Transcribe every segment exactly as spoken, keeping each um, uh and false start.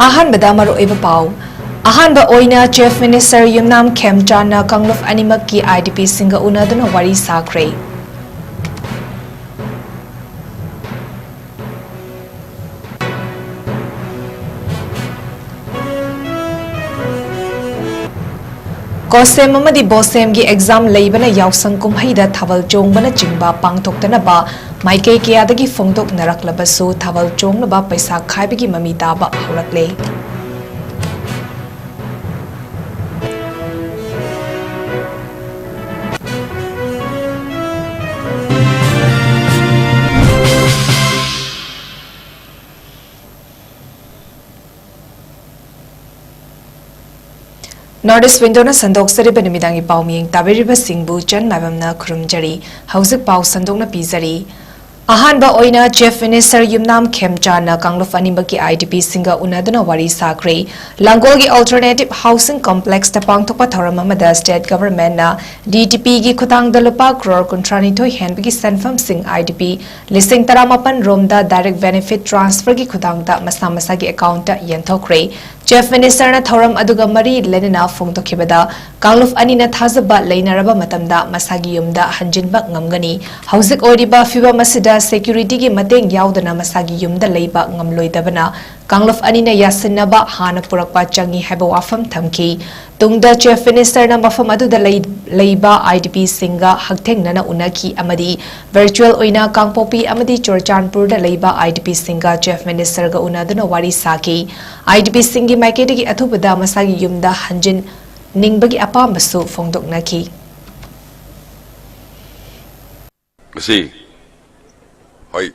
ꯑꯍꯥꯟꯕꯗ ꯃꯔꯨꯑꯣꯏꯕ ꯄꯥꯎ꯫ ꯑꯍꯥꯟꯕ ꯑꯣꯏꯅ Chief Minister ꯌꯨꯝꯅꯥꯝ ꯈꯦꯝꯆꯥꯟꯅ ꯀꯥꯡꯂꯨꯞ ꯑꯅꯤꯃꯛꯀꯤ IDPꯁꯤꯡꯒ ꯎꯅꯗꯨꯅ ꯋꯥꯔꯤ ꯁꯥꯈ꯭ꯔꯦ꯫ ꯀꯣꯁꯦꯝ ꯑꯃꯗꯤ ꯕꯣꯁꯦꯝꯒꯤ exam ꯂꯩꯕꯅ ꯌꯥꯎꯁꯪ ꯀꯨꯝꯍꯩꯗ ꯊꯥꯕꯜ ꯆꯣꯡꯕꯅꯆꯤꯡꯕ ꯄꯥꯡꯊꯣꯛꯇꯅꯕ ꯃꯥꯏꯀꯩ ꯀꯌꯥꯗꯒꯤ ꯐꯣꯡꯗꯣꯛꯅꯔꯛꯂꯕꯁꯨ ꯊꯥꯕꯜ ꯆꯣꯡꯅꯕ ꯄꯩꯁꯥ ꯈꯥꯏꯕꯒꯤ ꯃꯃꯤ ꯇꯥꯕ ꯍꯧꯔꯛꯂꯦ꯫ North East Windowꯅ ꯁꯟꯗꯣꯛꯆꯔꯤꯕ ꯅꯨꯃꯤꯗꯥꯡꯒꯤ ꯄꯥꯎ ꯃꯤꯌꯦꯡ ꯇꯥꯕꯤꯔꯤꯕꯁꯤꯡꯕꯨ ꯆꯟ ꯃꯥꯏꯕꯝꯅ ꯈꯨꯔꯨꯝꯖꯔꯤ꯫ ꯍꯧꯖꯤꯛ ꯄꯥꯎ ꯁꯟꯗꯣꯛꯅ ꯄꯤꯖꯔꯤ꯫ ꯑꯍꯥꯟꯕ ꯑꯣꯏꯅ Chief Minister ꯌꯨꯝꯅꯥꯝ ꯈꯦꯝꯆꯥꯟꯅ ꯀꯥꯡꯂꯨꯞ ꯑꯅꯤꯃꯛꯀꯤ IDPꯁꯤꯡꯒ ꯎꯅꯗꯨꯅ ꯋꯥꯔꯤ ꯁꯥꯈ꯭ꯔꯦ꯫ ꯂꯥꯡꯒꯣꯜꯒꯤ Alternative Housing Complexꯇ ꯄꯥꯡꯊꯣꯛꯄ ꯊꯧꯔꯝ ꯑꯃꯗ state governmentꯅ DDPꯒꯤ ꯈꯨꯠꯊꯥꯡꯗ ꯂꯨꯄꯥ ꯀ꯭ꯔꯣꯔ ꯀꯨꯟꯊ꯭ꯔꯥꯅꯤꯊꯣꯏ ꯍꯦꯟꯕꯒꯤ ꯁꯦꯟꯐꯝꯁꯤꯡ IDP ꯂꯤꯁꯤꯡ ꯇꯔꯥꯃꯥꯄꯟ ꯔꯣꯝꯗ direct benefit transferꯒꯤ ꯈꯨꯠꯊꯥꯡꯗ ꯃꯁꯥ ꯃꯁꯥꯒꯤ accountꯇ ꯌꯦꯟꯊꯣꯛꯈ꯭ꯔꯦ꯫ Chief Ministerꯅ ꯊꯧꯔꯝ ꯑꯗꯨꯒ ꯃꯔꯤ ꯂꯩꯅꯅ ꯐꯣꯡꯗꯣꯛꯈꯤꯕꯗ, ꯀꯥꯡꯂꯨꯞ ꯑꯅꯤꯅ ꯊꯥꯖꯕ ꯂꯩꯅꯔꯕ ꯃꯇꯝꯗ ꯃꯁꯥꯒꯤ ꯌꯨꯝꯗ ꯍꯟꯖꯤꯟꯕ ꯉꯝꯒꯅꯤ꯫ ꯍꯧꯖꯤꯛ ꯑꯣꯏꯔꯤꯕ ꯐꯤꯕꯝ ꯑꯁꯤꯗ securityꯒꯤ ꯃꯇꯦꯡ ꯌꯥꯎꯗꯅ ꯃꯁꯥꯒꯤ ꯌꯨꯝꯗ ꯂꯩꯕ ꯉꯝꯂꯣꯏꯗꯕꯅ ꯀꯥꯡꯂꯨꯞ ꯑꯅꯤꯅ ꯌꯥꯁꯤꯟꯅꯕ ꯍꯥꯟꯅ ꯄꯨꯔꯛꯄ ꯆꯪꯏ ꯍꯥꯏꯕ ꯋꯥꯐꯝ ꯊꯝꯈꯤ꯫ ꯇꯨꯡꯗ Chief Ministerꯅ ꯃꯐꯝ ꯑꯗꯨꯗ ꯂꯩ-, ꯂꯩꯕ IDPꯁꯤꯡꯒ ꯍꯛꯊꯦꯡꯅꯅ ꯎꯅꯈꯤ ꯑꯃꯗꯤ virtual ꯑꯣꯏꯅ ꯀꯥꯡꯄꯣꯛꯄꯤ ꯑꯃꯗꯤ ꯆꯨꯔꯆꯥꯟꯄꯨꯔꯗ ꯂꯩꯕ IDPꯁꯤꯡꯒ Chief Ministerꯒ ꯎꯅꯗꯨꯅ ꯋꯥꯔꯤ ꯁꯥꯈꯤ꯫ IDPꯁꯤꯡꯒꯤ ꯃꯥꯏꯀꯩꯗꯒꯤ ꯑꯊꯨꯕꯗ ꯃꯁꯥꯒꯤ ꯌꯨꯝꯗ ꯍꯟꯖꯤꯟꯅꯤꯡꯕꯒꯤ ꯑꯄꯥꯝꯕꯁꯨ ꯐꯣꯡꯗꯣꯛꯅꯈꯤ꯫ ꯃꯁꯤ, ꯍꯣꯏ,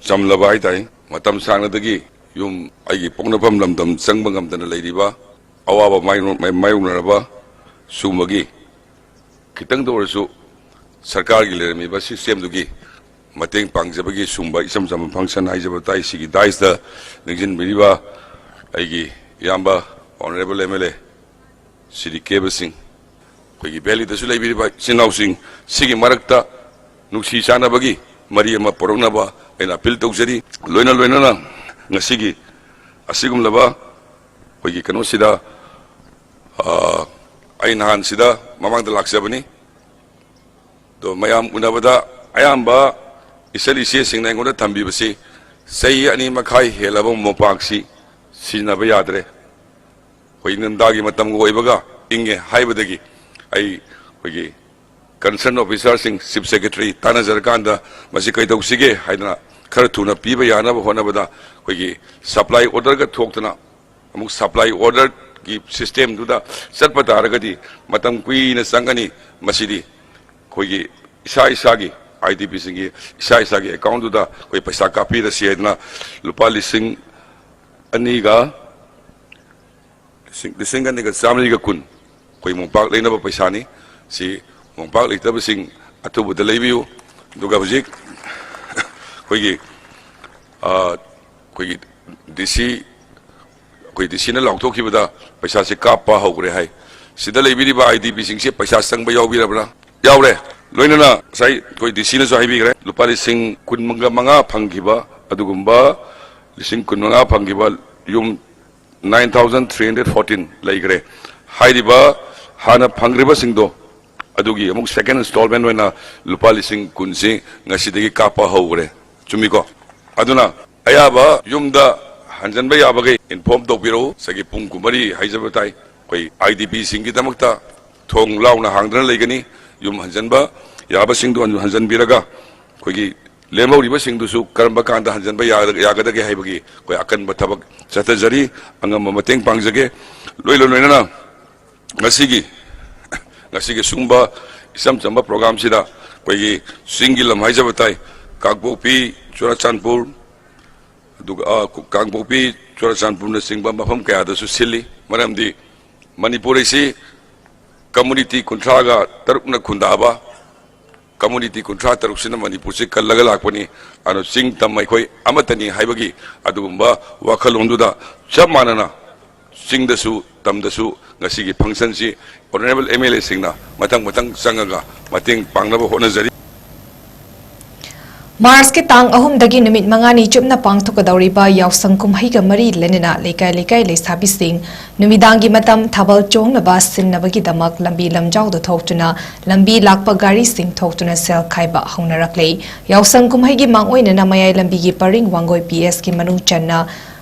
ꯆꯝꯂꯕ ꯍꯥꯏꯇꯥꯔꯦ꯫ ꯃꯇꯝ ꯁꯥꯡꯅꯗꯒꯤ ꯌꯨꯝ, ꯑꯩꯒꯤ ꯄꯣꯛꯅꯐꯝ ꯂꯝꯗꯝ ꯆꯪꯕ ꯉꯝꯗꯅ ꯂꯩꯔꯤꯕ, ꯑꯋꯥꯕ ꯃꯥꯏꯅꯣ-, ꯃꯥꯏ-, ꯃꯥꯌꯣꯛꯅꯔꯕ ꯁꯨꯝꯕꯒꯤ ꯈꯤꯇꯪꯗ ꯑꯣꯏꯔꯁꯨ ꯁꯔꯀꯥꯔꯒꯤ ꯂꯩꯔꯝꯃꯤꯕ systemꯗꯨꯒꯤ ꯃꯇꯦꯡ ꯄꯥꯡꯖꯕꯒꯤ ꯁꯨꯝꯕ ꯏꯆꯝ ꯆꯝꯕ function ꯍꯥꯏꯖꯕ ꯇꯥꯏ꯫ ꯁꯤꯒꯤ daisꯇ ꯅꯤꯡꯁꯤꯟꯕꯤꯔꯤꯕ ꯑꯩꯒꯤ ꯏꯌꯥꯝꯕ Honourable M L A Shri ꯀꯦꯕ ꯁꯤꯡ, ꯑꯩꯈꯣꯏꯒꯤ valleyꯗꯁꯨ ꯂꯩꯕꯤꯔꯤꯕ ꯏꯆꯤꯟ ꯏꯅꯥꯎꯁꯤꯡ, ꯁꯤꯒꯤ ꯃꯔꯛꯇ ꯅꯨꯡꯁꯤ ꯆꯥꯟꯅꯕꯒꯤ ꯃꯔꯤ ꯑꯃ ꯄꯨꯔꯛꯅꯕ ꯑꯩꯅ appeal ꯇꯧꯖꯔꯤ꯫ ꯂꯣꯏꯅ ꯂꯣꯏꯅꯅ ꯉꯁꯤꯒꯤ ꯑꯁꯤꯒꯨꯝꯂꯕ ꯑꯩꯈꯣꯏꯒꯤ ꯀꯩꯅꯣꯁꯤꯗ, ꯑ, ꯑꯩ ꯅꯍꯥꯟ ꯁꯤꯗ ꯃꯃꯥꯡꯗ ꯂꯥꯛꯆꯕꯅꯤ꯫ ꯑꯗꯣ ꯃꯌꯥꯝ ꯎꯅꯕꯗ ꯑꯌꯥꯝꯕ ꯏꯆꯜ ꯏꯆꯦꯁꯤꯡꯅ ꯑꯩꯉꯣꯟꯗ ꯊꯝꯕꯤꯕꯁꯤ, ꯆꯍꯤ ꯑꯅꯤ ꯃꯈꯥꯏ ꯍꯦꯜꯂꯕ ꯃꯣꯝꯄꯥꯛꯁꯤ ꯁꯤꯖꯤꯟꯅꯕ ꯌꯥꯗ꯭ꯔꯦ꯫ ꯑꯩꯈꯣꯏ ꯏꯪꯊꯝꯊꯥꯒꯤ ꯃꯇꯝꯒ ꯑꯣꯏꯕꯒ ꯏꯪꯉꯦ ꯍꯥꯏꯕꯗꯒꯤ ꯑꯩ ꯑꯩꯈꯣꯏꯒꯤ concern officerꯁꯤꯡ, Chief Secretary ꯇꯥꯟꯅꯖꯔꯀꯥꯟꯗ ꯃꯁꯤ ꯀꯩꯗꯧꯁꯤꯒꯦ ꯍꯥꯏꯗꯅ ꯈꯔ ꯊꯨꯅ ꯄꯤꯕ ꯌꯥꯅꯕ ꯍꯣꯠꯅꯕꯗ ꯑꯩꯈꯣꯏꯒꯤ supply orderꯒ ꯊꯣꯛꯇꯅ ꯑꯃꯨꯛ supply orderꯒꯤ systemꯗꯨꯗ ꯆꯠꯄ ꯇꯥꯔꯒꯗꯤ ꯃꯇꯝ ꯀꯨꯏꯅ ꯆꯪꯒꯅꯤ꯫ ꯃꯁꯤꯗꯤ ꯑꯩꯈꯣꯏꯒꯤ ꯏꯁꯥ ꯏꯁꯥꯒꯤ, IDPꯁꯤꯡꯒꯤ ꯏꯁꯥ ꯏꯁꯥꯒꯤ accountꯗꯨꯗ ꯑꯩꯈꯣꯏ ꯄꯩꯁꯥ ꯀꯥꯞꯄꯤꯔꯁꯤ ꯍꯥꯏꯗꯅ ꯂꯨꯄꯥ ꯂꯤꯁꯤꯡ ꯑꯅꯤꯒ, ꯂꯤꯁꯤꯡ, ꯂꯤꯁꯤꯡ ꯑꯅꯤꯒ ꯆꯥꯃꯔꯤꯒ ꯀꯨꯟ ꯑꯩꯈꯣꯏ ꯃꯣꯝꯄꯥꯛ ꯂꯩꯅꯕ ꯄꯩꯁꯥꯅꯤ꯫ ꯁꯤ ꯃꯣꯝꯄꯥꯛ ꯂꯩꯇꯕꯁꯤꯡ ꯑꯊꯨꯕꯗ ꯂꯩꯕꯤꯌꯨ꯫ ꯑꯗꯨꯒ ꯍꯧꯖꯤꯛ ꯑꯩꯈꯣꯏꯒꯤ, ꯑ, ꯑꯩꯈꯣꯏꯒꯤ DC, ꯑꯩꯈꯣꯏ DCꯅ ꯂꯥꯎꯊꯣꯛꯈꯤꯕꯗ ꯄꯩꯁꯥꯁꯦ ꯀꯥꯞꯄ ꯍꯧꯈ꯭ꯔꯦ ꯍꯥꯏ꯫ ꯁꯤꯗ ꯂꯩꯕꯤꯔꯤꯕ IDPꯁꯤꯡꯁꯦ ꯄꯩꯁꯥ ꯆꯪꯕ ꯌꯥꯎꯕꯤꯔꯕ꯭ꯔꯥ? ꯌꯥꯎꯔꯦ꯫ ꯂꯣꯏꯅꯅ ꯉꯁꯥꯏ ꯑꯩꯈꯣꯏ DCꯅꯁꯨ ꯍꯥꯏꯕꯤꯈ꯭ꯔꯦ, ꯂꯨꯄꯥ ꯂꯤꯁꯤꯡ ꯀꯨꯟ ꯃꯉꯥ ꯐꯪꯈꯤꯕ ꯑꯗꯨꯒꯨꯝꯕ ꯂꯤꯁꯤꯡ ꯀꯨꯟ ꯃꯉꯥ ꯐꯪꯈꯤꯕ ꯌꯨꯝ nine thousand three hundred fourteen ꯂꯩꯈ꯭ꯔꯦ꯫ ꯍꯥꯏꯔꯤꯕ ꯍꯥꯟꯅ ꯐꯪꯈ꯭ꯔꯤꯕꯁꯤꯡꯗꯣ ꯑꯗꯨꯒꯤ ꯑꯃꯨꯛ second installment ꯑꯣꯏꯅ ꯂꯨꯄꯥ ꯂꯤꯁꯤꯡ ꯀꯨꯟꯁꯤ ꯉꯁꯤꯗꯒꯤ ꯀꯥꯞꯄ ꯍꯧꯈ꯭ꯔꯦ꯫ ꯆꯨꯝꯃꯤꯀꯣ? ꯑꯗꯨꯅ ꯑꯌꯥꯕ ꯌꯨꯝꯗ ꯍꯟꯖꯟꯕ ꯌꯥꯕꯈꯩ inform ꯇꯧꯕꯤꯔꯛꯎ꯫ ꯉꯁꯥꯏꯒꯤ ꯄꯨꯡ ꯀꯨꯟꯃꯔꯤ ꯍꯥꯏꯖꯕ ꯇꯥꯏ꯫ ꯑꯩꯈꯣꯏ IDPꯁꯤꯡꯒꯤꯗꯃꯛꯇ ꯊꯣꯡ ꯂꯥꯎꯅ ꯍꯥꯡꯗꯨꯅ ꯂꯩꯒꯅꯤ꯫ ꯌꯨꯝ ꯍꯟꯖꯟꯕ ꯌꯥꯕꯁꯤꯡꯗꯨ ꯍꯟꯖꯟꯕꯤꯔꯒ ꯑꯩꯈꯣꯏꯒꯤ ꯂꯦꯝꯍꯧꯔꯤꯕꯁꯤꯡꯗꯨꯁꯨ ꯀꯔꯝꯕ ꯀꯥꯟꯗ ꯍꯟꯖꯟꯕ ꯌꯥ-, ꯌꯥꯒꯗꯒꯦ ꯍꯥꯏꯕꯒꯤ ꯑꯩꯈꯣꯏ ꯑꯀꯟꯕ ꯊꯕꯛ ꯆꯠꯊꯖꯔꯤ꯫ ꯑꯉꯝꯕ ꯃꯇꯦꯡ ꯄꯥꯡꯖꯒꯦ꯫ ꯂꯣꯏꯅ ꯂꯣꯏꯅꯅ ꯉꯁꯤꯒꯤ, ꯉꯁꯤꯒꯤ ꯁꯤꯒꯨꯝꯕ ꯏꯆꯝ ꯆꯝꯕ programꯁꯤꯗ ꯑꯩꯈꯣꯏꯒꯤ ꯆꯤꯡꯒꯤ ꯂꯝ ꯍꯥꯏꯖꯕ ꯇꯥꯏ, ꯀꯥꯡꯄꯣꯛꯄꯤ, ꯆꯨꯔꯆꯥꯟꯄꯨꯔ, ꯑꯗꯨꯒ, ꯑ, ꯀꯥꯡꯄꯣꯛꯄꯤ, ꯆꯨꯔꯆꯥꯟꯄꯨꯔꯅꯆꯤꯡꯕ ꯃꯐꯝ ꯀꯌꯥꯗꯁꯨ ꯁꯤꯜꯂꯤ꯫ ꯃꯔꯝꯗꯤ ꯃꯅꯤꯄꯨꯔ ꯑꯁꯤ community ꯀꯨꯟꯊ꯭ꯔꯥꯒ ꯇꯔꯨꯛꯅ ꯈꯨꯟꯗꯥꯕ ꯀꯝꯃꯨꯅꯤꯇꯤ ꯀꯨꯟꯊ꯭ꯔꯥ ꯇꯔꯨꯛꯁꯤꯅ ꯃꯅꯤꯄꯨꯔꯁꯤ ꯀꯜꯂꯒ ꯂꯥꯛꯄꯅꯤ꯫ ꯑꯗꯨꯅ ꯆꯤꯡ ꯇꯝ ꯑꯩꯈꯣꯏ ꯑꯃꯠꯇꯅꯤ ꯍꯥꯏꯕꯒꯤ ꯑꯗꯨꯒꯨꯝꯕ ꯋꯥꯈꯜꯂꯣꯟꯗꯨꯗ ꯆꯞ ꯃꯥꯟꯅꯅ ꯆꯤꯡꯗꯁꯨ ꯇꯝꯗꯁꯨ ꯉꯁꯤꯒꯤ ꯐꯪꯁꯟꯁꯤ ꯑꯣꯅꯔꯦꯕꯜ ꯑꯦꯝ ꯑꯦꯜ ꯑꯦꯁꯤꯡꯅ ꯃꯊꯪ ꯃꯊꯪ ꯆꯪꯉꯒ ꯃꯇꯦꯡ ꯄꯥꯡꯅꯕ ꯍꯣꯠꯅꯖꯔꯤ꯫ ꯃꯥꯔꯆꯀꯤ ꯇꯥꯡ ꯑꯍꯨꯝꯗꯒꯤ ꯅꯨꯃꯤꯠ ꯃꯉꯥꯅꯤ ꯆꯨꯞꯅ ꯄꯥꯡꯊꯣꯛꯀꯗꯧꯔꯤꯕ ꯌꯥꯎꯁꯪ ꯀꯨꯝꯍꯩꯒ ꯃꯔꯤ ꯂꯩꯅꯅ ꯂꯩꯀꯥꯏ ꯂꯩꯀꯥꯏ ꯂꯩꯁꯥꯕꯤꯁꯤꯡ ꯅꯨꯃꯤꯗꯥꯡꯒꯤ ꯃꯇꯝ ꯊꯥꯕꯜ ꯆꯣꯡꯅꯕ ꯁꯤꯟꯅꯕꯒꯤꯗꯃꯛ ꯂꯝꯕꯤ ꯂꯝꯖꯥꯎꯗ ꯊꯣꯛꯇꯨꯅ ꯂꯝꯕꯤ ꯂꯥꯛꯄ ꯒꯥꯔꯤꯁꯤꯡ ꯊꯣꯛꯇꯨꯅ ꯁꯦꯜ ꯈꯥꯏꯕ ꯍꯧꯅꯔꯛꯂꯦ꯫ ꯌꯥꯎꯁꯪ ꯀꯨꯝꯍꯩꯒꯤ ꯃꯥꯡꯑꯣꯏꯅꯅ ꯃꯌꯥꯏ ꯂꯝꯕꯤꯒꯤ ꯄꯔꯤꯡ ꯋꯥꯡꯒꯣꯏ ꯄꯤ ꯑꯦꯁꯀꯤ ꯃꯅꯨꯡ ꯆꯟꯅ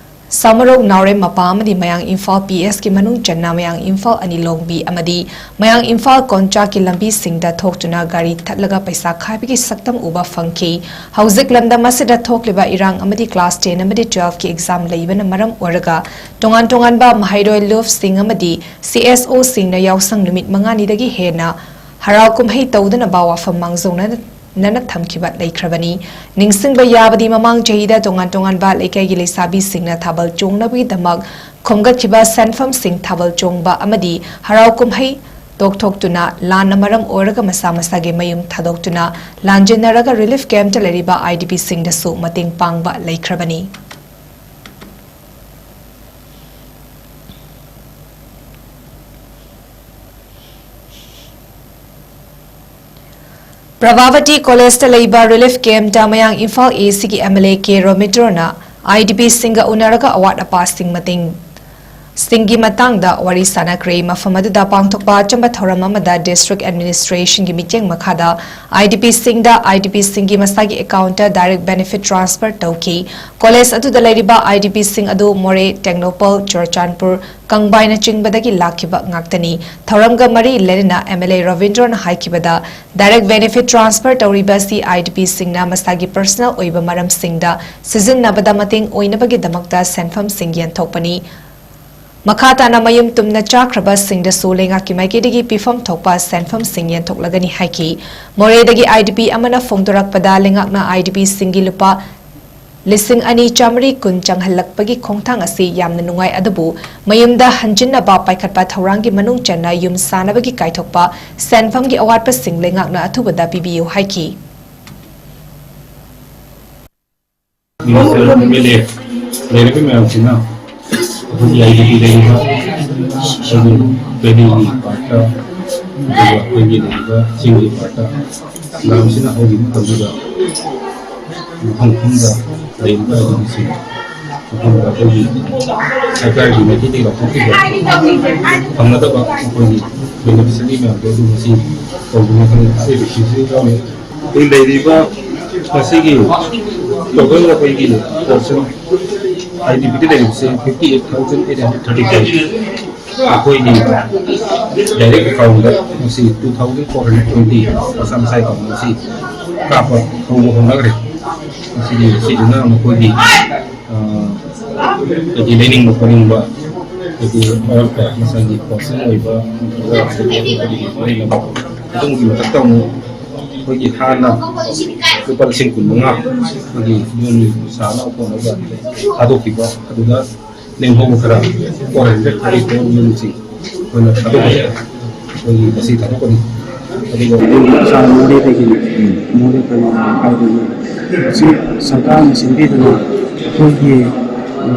ꯁꯥꯃꯔꯧ ꯅꯥꯎꯔꯦꯝ ꯃꯄꯥ ꯑꯃꯗꯤ ꯃꯌꯥꯡ ꯏꯝꯐꯥꯜ ꯄꯤ ꯑꯦꯁꯀꯤ ꯃꯅꯨꯡ ꯆꯟꯅ ꯃꯌꯥꯡ ꯏꯝꯐꯥꯜ ꯑꯅꯤꯂꯣꯡꯕꯤ ꯑꯃꯗꯤ ꯃꯌꯥꯡ ꯏꯝꯐꯥꯜ ꯀꯣꯟꯆꯥꯛꯀꯤ ꯂꯝꯕꯤꯁꯤꯡꯗ ꯊꯣꯛꯇꯨꯅ ꯒꯥꯔꯤ ꯊꯠꯂꯒ ꯄꯩꯁꯥ ꯈꯥꯏꯕꯒꯤ ꯁꯛꯇꯝ ꯎꯕ ꯐꯪꯈꯤ꯫ ꯍꯧꯖꯤꯛ ꯂꯝꯗꯝ ꯑꯁꯤꯗ ꯊꯣꯛꯂꯤꯕ ꯏꯔꯥꯡ ꯑꯃꯗꯤ class ten ꯑꯃꯗꯤ twelve ꯀꯤ exam ꯂꯩꯕꯅ ꯃꯔꯝ ꯑꯣꯏꯔꯒ ꯇꯣꯉꯥꯟ ꯇꯣꯉꯥꯟꯕ ꯃꯍꯩꯔꯣꯏ ꯂꯨꯞꯁꯤꯡ ꯑꯃꯗꯤ C S O ꯁꯤꯡꯅ ꯌꯥꯎꯁꯪ ꯅꯨꯃꯤꯠ ꯃꯉꯥꯅꯤꯗꯒꯤ ꯍꯦꯟꯅ ꯍꯔꯥꯎ ꯀꯨꯝꯍꯩ ꯇꯧꯗꯅꯕ ꯋꯥꯐꯝ ꯃꯥꯡꯖꯧꯅꯅ ꯊꯝꯈꯤꯕ ꯂꯩꯈ꯭ꯔꯕꯅꯤ꯫ ꯅꯤꯡꯁꯤꯡꯕ ꯌꯥꯕꯗꯤ ꯃꯃꯥꯡ ꯆꯍꯤꯗ ꯇꯣꯉꯥꯟ ꯇꯣꯉꯥꯟꯕ ꯂꯩꯀꯥꯏꯒꯤ ꯂꯩꯁꯥꯕꯤꯁꯤꯡꯅ ꯊꯥꯕꯜ ꯆꯣꯡꯅꯕꯒꯤꯗꯃꯛ ꯈꯣꯝꯒꯠꯈꯤꯕ ꯁꯦꯟꯐꯝꯁꯤꯡ ꯊꯥꯕꯜ ꯆꯣꯡꯕ ꯑꯃꯗꯤ ꯍꯔꯥꯎ ꯀꯨꯝꯍꯩ ꯇꯣꯛꯊꯣꯛꯇꯨꯅ ꯂꯥꯟꯅ ꯃꯔꯝ ꯑꯣꯏꯔꯒ ꯃꯁꯥ ꯃꯁꯥꯒꯤ ꯃꯌꯨꯝ ꯊꯥꯗꯣꯛꯇꯨꯅ ꯂꯥꯟꯖꯦꯟꯅꯔꯒ relief camp ꯇ ꯂꯩꯔꯤꯕ I D P ꯁꯤꯡꯗꯁꯨ ꯃꯇꯦꯡ ꯄꯥꯡꯕ ꯂꯩꯈ꯭ꯔꯕꯅꯤ꯫ ꯄ꯭ꯔꯚꯥꯕꯇꯤ ꯀꯣꯂꯦꯖꯇ ꯂꯩꯕ relief camp ꯇ ꯃꯌꯥꯡ ꯏꯝꯐꯥꯜ A C ꯒꯤ M L A K ꯔꯣꯃꯤꯇ꯭ꯔꯣꯅ I D P ꯁꯤꯡꯒ ꯎꯅꯔꯒ ꯑꯋꯥꯠ ꯑꯄꯥꯁꯤꯡ ꯃꯇꯦꯡ ꯁꯤꯡꯒꯤ ꯃꯇꯥꯡꯗ ꯋꯥꯔꯤ ꯁꯥꯅꯈ꯭ꯔꯦ꯫ ꯃꯐꯝ ꯑꯗꯨꯗ ꯄꯥꯡꯊꯣꯛꯄ ꯑꯆꯝꯕ ꯊꯧꯔꯝ ꯑꯃꯗ district administration ꯒꯤ ꯃꯤꯠꯌꯦꯡ ꯃꯈꯥꯗ I D P ꯁꯤꯡꯗ I D P ꯁꯤꯡꯒꯤ ꯃꯁꯥꯒꯤ account ꯇ direct benefit transfer ꯇꯧꯈꯤ꯫ ꯀꯣꯂꯦꯖ ꯑꯗꯨꯗ ꯂꯩꯔꯤꯕ I D P ꯁꯤꯡ ꯑꯗꯨ ꯃꯣꯔꯦ, ꯇꯦꯡꯅꯧꯄꯜ, ꯆꯨꯔꯆꯥꯟꯄꯨꯔ, ꯀꯪꯕꯥꯏꯅꯆꯤꯡꯕꯗꯒꯤ ꯂꯥꯛꯈꯤꯕ ꯉꯥꯛꯇꯅꯤ꯫ ꯊꯧꯔꯝꯒ ꯃꯔꯤ ꯂꯩꯅꯅ M L A ꯔꯕꯤꯟꯗ꯭ꯔꯣꯅ ꯍꯥꯏꯈꯤꯕꯗ, direct benefit transfer ꯇꯧꯔꯤꯕ ꯑꯁꯤ I D P ꯁꯤꯡꯅ ꯃꯁꯥꯒꯤ personal ꯑꯣꯏꯕ ꯃꯔꯝꯁꯤꯡꯗ ꯁꯤꯖꯤꯟꯅꯕꯗ ꯃꯇꯦꯡ ꯑꯣꯏꯅꯕꯒꯤꯗꯃꯛꯇ ꯁꯦꯟꯐꯝꯁꯤꯡ ꯌꯦꯟꯊꯣꯛꯄꯅꯤ꯫ ꯃꯈꯥ ꯇꯥꯅ ꯃꯌꯨꯝ ꯇꯨꯝꯅ ꯆꯥꯈ꯭ꯔꯕꯁꯤꯡꯗꯁꯨ ꯂꯩꯉꯥꯛꯀꯤ ꯃꯥꯏꯀꯩꯗꯒꯤ ꯄꯤꯐꯝ ꯊꯣꯛꯄ ꯁꯦꯟꯐꯝꯁꯤꯡ ꯌꯦꯟꯊꯣꯛꯂꯒꯅꯤ ꯍꯥꯏꯈꯤ꯫ ꯃꯣꯔꯦꯗꯒꯤ I D P ꯑꯃꯅ ꯐꯣꯡꯗꯣꯔꯛꯄꯗ, ꯂꯩꯉꯥꯛꯅ I D P ꯁꯤꯡꯒꯤ ꯂꯨꯄꯥ ꯂꯤꯁꯤꯡ ꯑꯅꯤ ꯆꯥꯃꯔꯤ ꯀꯨꯟ ꯆꯪꯍꯜꯂꯛꯄꯒꯤ ꯈꯣꯡꯊꯥꯡ ꯑꯁꯤ ꯌꯥꯝꯅ ꯅꯨꯡꯉꯥꯏ, ꯑꯗꯨꯕꯨ ꯃꯌꯨꯝꯗ ꯍꯟꯖꯤꯟꯅꯕ ꯄꯥꯏꯈꯠꯄ ꯊꯧꯔꯥꯡꯒꯤ ꯃꯅꯨꯡ ꯆꯟꯅ ꯌꯨꯝ ꯁꯥꯅꯕꯒꯤ ꯀꯥꯏꯊꯣꯛꯄ ꯁꯦꯟꯐꯝꯒꯤ ꯑꯋꯥꯠꯄꯁꯤꯡ ꯂꯩꯉꯥꯛꯅ ꯑꯊꯨꯕꯗ ꯄꯤꯕꯤꯌꯨ ꯍꯥꯏꯈꯤ꯫ ꯃꯤꯅꯤꯁꯇꯔ, ꯑꯦꯝ ꯑꯦꯜ ꯑꯦ ꯂꯩꯔꯤꯕ ꯃꯌꯥꯝꯁꯤꯅ ꯑꯩꯈꯣꯏꯒꯤ ꯑꯥꯏ ꯗꯤ ꯄꯤ ꯂꯩꯔꯤꯕ ꯑꯩꯈꯣꯏꯒꯤ ꯚꯦꯂꯤꯒꯤ ꯄꯥꯔꯠꯇ, ꯑꯗꯨꯒ ꯑꯩꯈꯣꯏꯒꯤ ꯂꯩꯔꯤꯕ ꯆꯤꯡꯒꯤ ꯄꯥꯔꯠꯇ ꯃꯌꯥꯝꯁꯤꯅ ꯍꯧꯈꯤꯕ ꯃꯇꯝꯗꯨꯗ ꯃꯐꯝ ꯃꯐꯝꯗ ꯂꯩꯔꯤꯕ ꯑꯗꯨꯒꯤꯁꯤꯡ ꯃꯐꯝꯗ ꯑꯩꯈꯣꯏꯒꯤ ꯁꯔꯀꯥꯔꯒꯤ ꯃꯥꯏꯀꯩꯗꯒꯤ ꯂꯧꯊꯣꯛꯈꯤꯕ ꯐꯪꯒꯗꯕ ꯑꯩꯈꯣꯏꯒꯤ ꯕꯦꯅꯤꯐꯤꯁꯔꯤ ꯃꯌꯥꯝꯗꯣ ꯑꯗꯨ ꯉꯁꯤ ꯇꯧꯗꯨꯅ ꯈꯪꯍꯟꯕ ꯍꯥꯏꯔꯤꯕꯁꯤꯁꯨ ꯌꯥꯎꯔꯤ꯫ ꯑꯩꯈꯣꯏ ꯂꯩꯔꯤꯕ ꯉꯁꯤꯒꯤ ꯇꯣꯇꯦꯜ ꯑꯩꯈꯣꯏꯒꯤ ꯄꯣꯔꯁꯟ ꯑꯥꯏ ꯗꯤ ꯄꯤꯗ ꯂꯩꯔꯤꯕꯁꯦ fifty eight thousand eight hundred thirty five꯫ ꯑꯩꯈꯣꯏꯒꯤ ꯗꯥꯏꯔꯦꯛ ꯑꯦꯀꯥꯎꯟꯗ ꯉꯁꯤ two thousand four hundred twenty ꯃꯁꯥ ꯃꯁꯥꯒꯤ ꯑꯦꯀꯥꯎꯟꯗ ꯉꯁꯤ ꯀꯥꯞꯄ ꯍꯧꯕ ꯍꯧꯅꯈ꯭ꯔꯦ꯫ ꯉꯁꯤꯒꯤ, ꯁꯤꯁꯤꯅ ꯃꯈꯣꯏꯒꯤ, ꯑ, ꯍꯥꯏꯗꯤ ꯂꯩꯅꯤꯡꯕ ꯈꯣꯠꯅꯤꯡꯕ, ꯍꯥꯏꯗꯤ ꯃꯔꯛꯇ ꯃꯁꯥꯒꯤ ꯄꯣꯔꯁꯟ ꯑꯣꯏꯕ, ꯅꯠꯇ꯭ꯔꯒ ꯍꯥꯏꯗꯤ ꯑꯇꯣꯞꯄꯗꯒꯤ ꯂꯩꯅꯕ, ꯑꯗꯨꯒꯤ ꯃꯊꯛꯇ ꯑꯃꯨꯛ ꯑꯩꯈꯣꯏꯒꯤ ꯍꯥꯟꯅ ꯂꯨꯄꯥ ꯂꯤꯁꯤꯡ ꯀꯨꯟ ꯃꯉꯥ ꯑꯩꯈꯣꯏꯒꯤ ꯌꯨꯝ ꯁꯥꯅꯕ ꯈꯣꯠꯅꯕ ꯊꯥꯗꯣꯛꯈꯤꯕ, ꯑꯗꯨꯗ ꯂꯦꯝꯍꯧꯕ ꯈꯔ four hundred thirty four ꯌꯨꯝꯁꯤꯡ ꯑꯩꯈꯣꯏꯅ ꯊꯥꯗꯣꯛꯀꯅꯤ꯫ ꯑꯩꯈꯣꯏꯒꯤ ꯉꯁꯤ ꯊꯥꯗꯣꯛꯀꯅꯤ꯫ ꯑꯗꯨꯒ ꯑꯩꯈꯣꯏꯒꯤ ꯏꯁꯥ ꯃꯣꯔꯦꯗꯒꯤꯅꯤ꯫ ꯃꯣꯔꯦ ꯀꯔꯤ ꯍꯥꯏꯗꯣꯏꯅꯣ? ꯍꯧꯖꯤꯛ ꯁꯔꯀꯥꯔꯅ ꯁꯤꯟꯕꯤꯗꯅ ꯑꯩꯈꯣꯏꯒꯤ, ꯑ,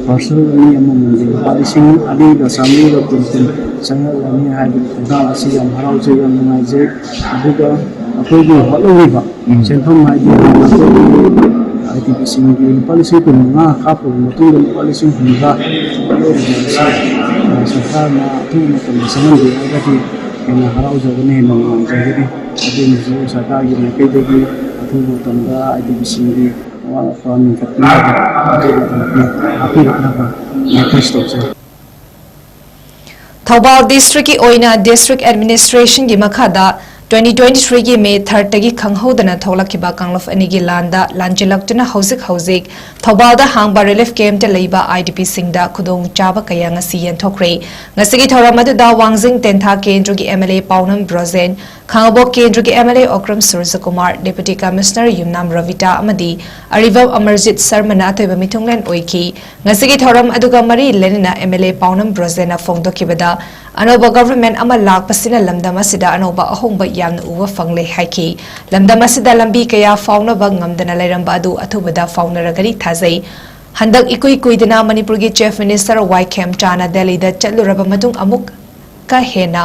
ꯄꯥꯔꯁꯦꯜ ꯑꯅꯤ ꯑꯃꯃꯝꯒꯤ ꯂꯨꯄꯥ ꯂꯤꯁꯤꯡ ꯑꯅꯤꯒ ꯆꯥꯃꯔꯤꯒ ꯀꯨꯟ ꯀꯨꯟ ꯆꯪꯍꯜꯂꯅꯤ ꯍꯥꯏꯕꯒꯤ ꯊꯧꯗꯥꯡ ꯑꯁꯤ ꯌꯥꯝ ꯍꯔꯥꯎꯖꯩ, ꯌꯥꯝ ꯅꯨꯡꯉꯥꯏꯖꯩ꯫ ꯑꯗꯨꯒ ꯑꯩꯈꯣꯏꯒꯤ ꯍꯣꯠꯅꯔꯤꯕ ꯎꯝ꯫ ꯁꯦꯟꯐꯝ ꯍꯥꯏꯗꯤ ꯑꯩꯈꯣꯏꯒꯤ ꯑꯥꯏ ꯗꯤ ꯄꯤꯁꯤꯡꯒꯤ ꯂꯨꯄꯥ ꯂꯤꯁꯤꯡ ꯀꯨꯟ ꯃꯉꯥ ꯀꯥꯞꯈ꯭ꯔꯕ ꯃꯇꯨꯡꯗ ꯂꯨꯄꯥ ꯂꯤꯁꯤꯡ ꯍꯨꯝꯐꯨꯇꯔꯥ ꯂꯧꯔꯤꯕ ꯑꯁꯤ, ꯑ, ꯁꯔꯀꯥꯔꯅ ꯑꯊꯨꯕ ꯃꯇꯝꯗ ꯆꯪꯍꯟꯕꯤꯔꯒꯗꯤ ꯍꯦꯟꯅ ꯍꯔꯥꯎꯖꯒꯅꯤ, ꯍꯦꯟꯅ ꯅꯨꯡꯉꯥꯏꯖꯒꯅꯤ꯫ ꯑꯗꯨꯅꯁꯨ ꯁꯔꯀꯥꯔꯒꯤ ꯃꯥꯏꯀꯩꯗꯒꯤ ꯑꯊꯨꯕ ꯃꯇꯝꯗ ꯑꯥꯏ ꯗꯤ ꯄꯤꯁꯤꯡꯒꯤ ꯑꯋꯥꯠ ꯑꯄꯥ ꯃꯦꯟꯈꯠꯄꯤꯅꯕ, ꯑꯗꯨꯒ ꯍꯥꯞꯄꯤꯔꯛꯅꯕ request ꯇꯧꯖꯔꯤ꯫ ꯊꯧꯕꯥꯜ ꯗꯤꯁꯇ꯭ꯔꯤꯛꯀꯤ ꯑꯣꯏꯅ ꯗꯤꯁꯇ꯭ꯔꯤꯛ ꯑꯦꯗꯃꯤꯅꯤꯁꯇ꯭ꯔꯦꯁꯟꯒꯤ ꯃꯈꯥꯗ twenty twenty-threeꯒꯤ ꯃꯦ third ꯈꯪꯍꯧꯗꯅ ꯊꯣꯛꯂꯛꯈꯤꯕ ꯀꯥꯡꯂꯨꯞ ꯑꯅꯤꯒꯤ ꯂꯥꯟꯗ ꯂꯥꯟꯖꯦꯜꯂꯛꯇꯨꯅ ꯍꯧꯖꯤꯛ ꯍꯧꯖꯤꯛ ꯊꯧꯕꯥꯜꯗ ꯍꯥꯡꯕ ꯔꯤꯂꯤꯐ ꯀꯦꯝꯞꯇ ꯂꯩꯕ ꯑꯥꯏ ꯗꯤ ꯄꯤꯁꯤꯡꯗ ꯈꯨꯗꯣꯡꯆꯥꯕ ꯀꯌꯥ ꯉꯁꯤ ꯌꯦꯟꯊꯣꯛꯈ꯭ꯔꯦ꯫ ꯉꯁꯤꯒꯤ ꯊꯧꯔꯝ ꯑꯗꯨꯗ ꯋꯥꯡꯖꯤꯡ ꯇꯦꯟꯊꯥ ꯀꯦꯟꯗ꯭ꯔꯒꯤ ꯑꯦꯝ ꯑꯦꯜ ꯑꯦ ꯄꯥꯎꯅꯝ ꯕ꯭ꯔꯣꯖꯦꯟ, ꯈꯥꯉꯕꯣꯛ ꯀꯦꯟꯗ꯭ꯔꯒꯤ M L A Okram Surjakumar, deputy commissioner Yumnam Rabita ꯑꯃꯗꯤ ꯑꯔꯤꯕꯝ ꯑꯃꯔꯖꯤꯠ ꯁꯔꯃꯅ ꯑꯊꯣꯏꯕ ꯃꯤꯊꯨꯡꯂꯦꯟ ꯑꯣꯏꯈꯤ꯫ ꯉꯁꯤꯒꯤ ꯊꯧꯔꯝ ꯑꯗꯨꯒ ꯃꯔꯤ ꯂꯩꯅꯅ ꯑꯦꯝ ꯑꯦꯜ ꯑꯦ ꯄꯥꯎꯅꯝ ꯕ꯭ꯔꯣꯖꯦꯟꯅ ꯐꯣꯡꯗꯣꯛꯈꯤꯕꯗ, ꯑꯅꯧꯕ ꯒꯚꯔꯟꯃꯦꯟꯠ ꯑꯃ ꯂꯥꯛꯄꯁꯤꯅ ꯂꯝꯗꯝ ꯑꯁꯤꯗ ꯑꯅꯧꯕ ꯑꯍꯣꯡꯕ ꯌꯥꯝꯅ ꯎꯕ ꯐꯪꯂꯦ ꯍꯥꯏꯈꯤ꯫ ꯂꯝꯗꯝ ꯑꯁꯤꯗ ꯂꯝꯕꯤ ꯀꯌꯥ ꯐꯥꯎꯅꯕ ꯉꯝꯗꯅ ꯂꯩꯔꯝꯕ ꯑꯗꯨ ꯑꯊꯨꯕꯗ ꯐꯥꯎꯅꯔꯒꯅꯤ ꯊꯥꯖꯩ꯫ ꯍꯟꯗꯛ ꯏꯀꯨꯏ ꯀꯨꯏꯗꯅ ꯃꯅꯤꯄꯨꯔꯒꯤ ꯆꯤꯐ ꯃꯤꯅꯤꯁꯇꯔ ꯋꯥꯏ ꯈꯦꯝꯆꯥꯅ ꯗꯦꯜꯂꯤꯗ ꯆꯠꯂꯨꯔꯕ ꯃꯇꯨꯡ ꯑꯃꯨꯛ ꯀ ꯍꯦꯟꯅ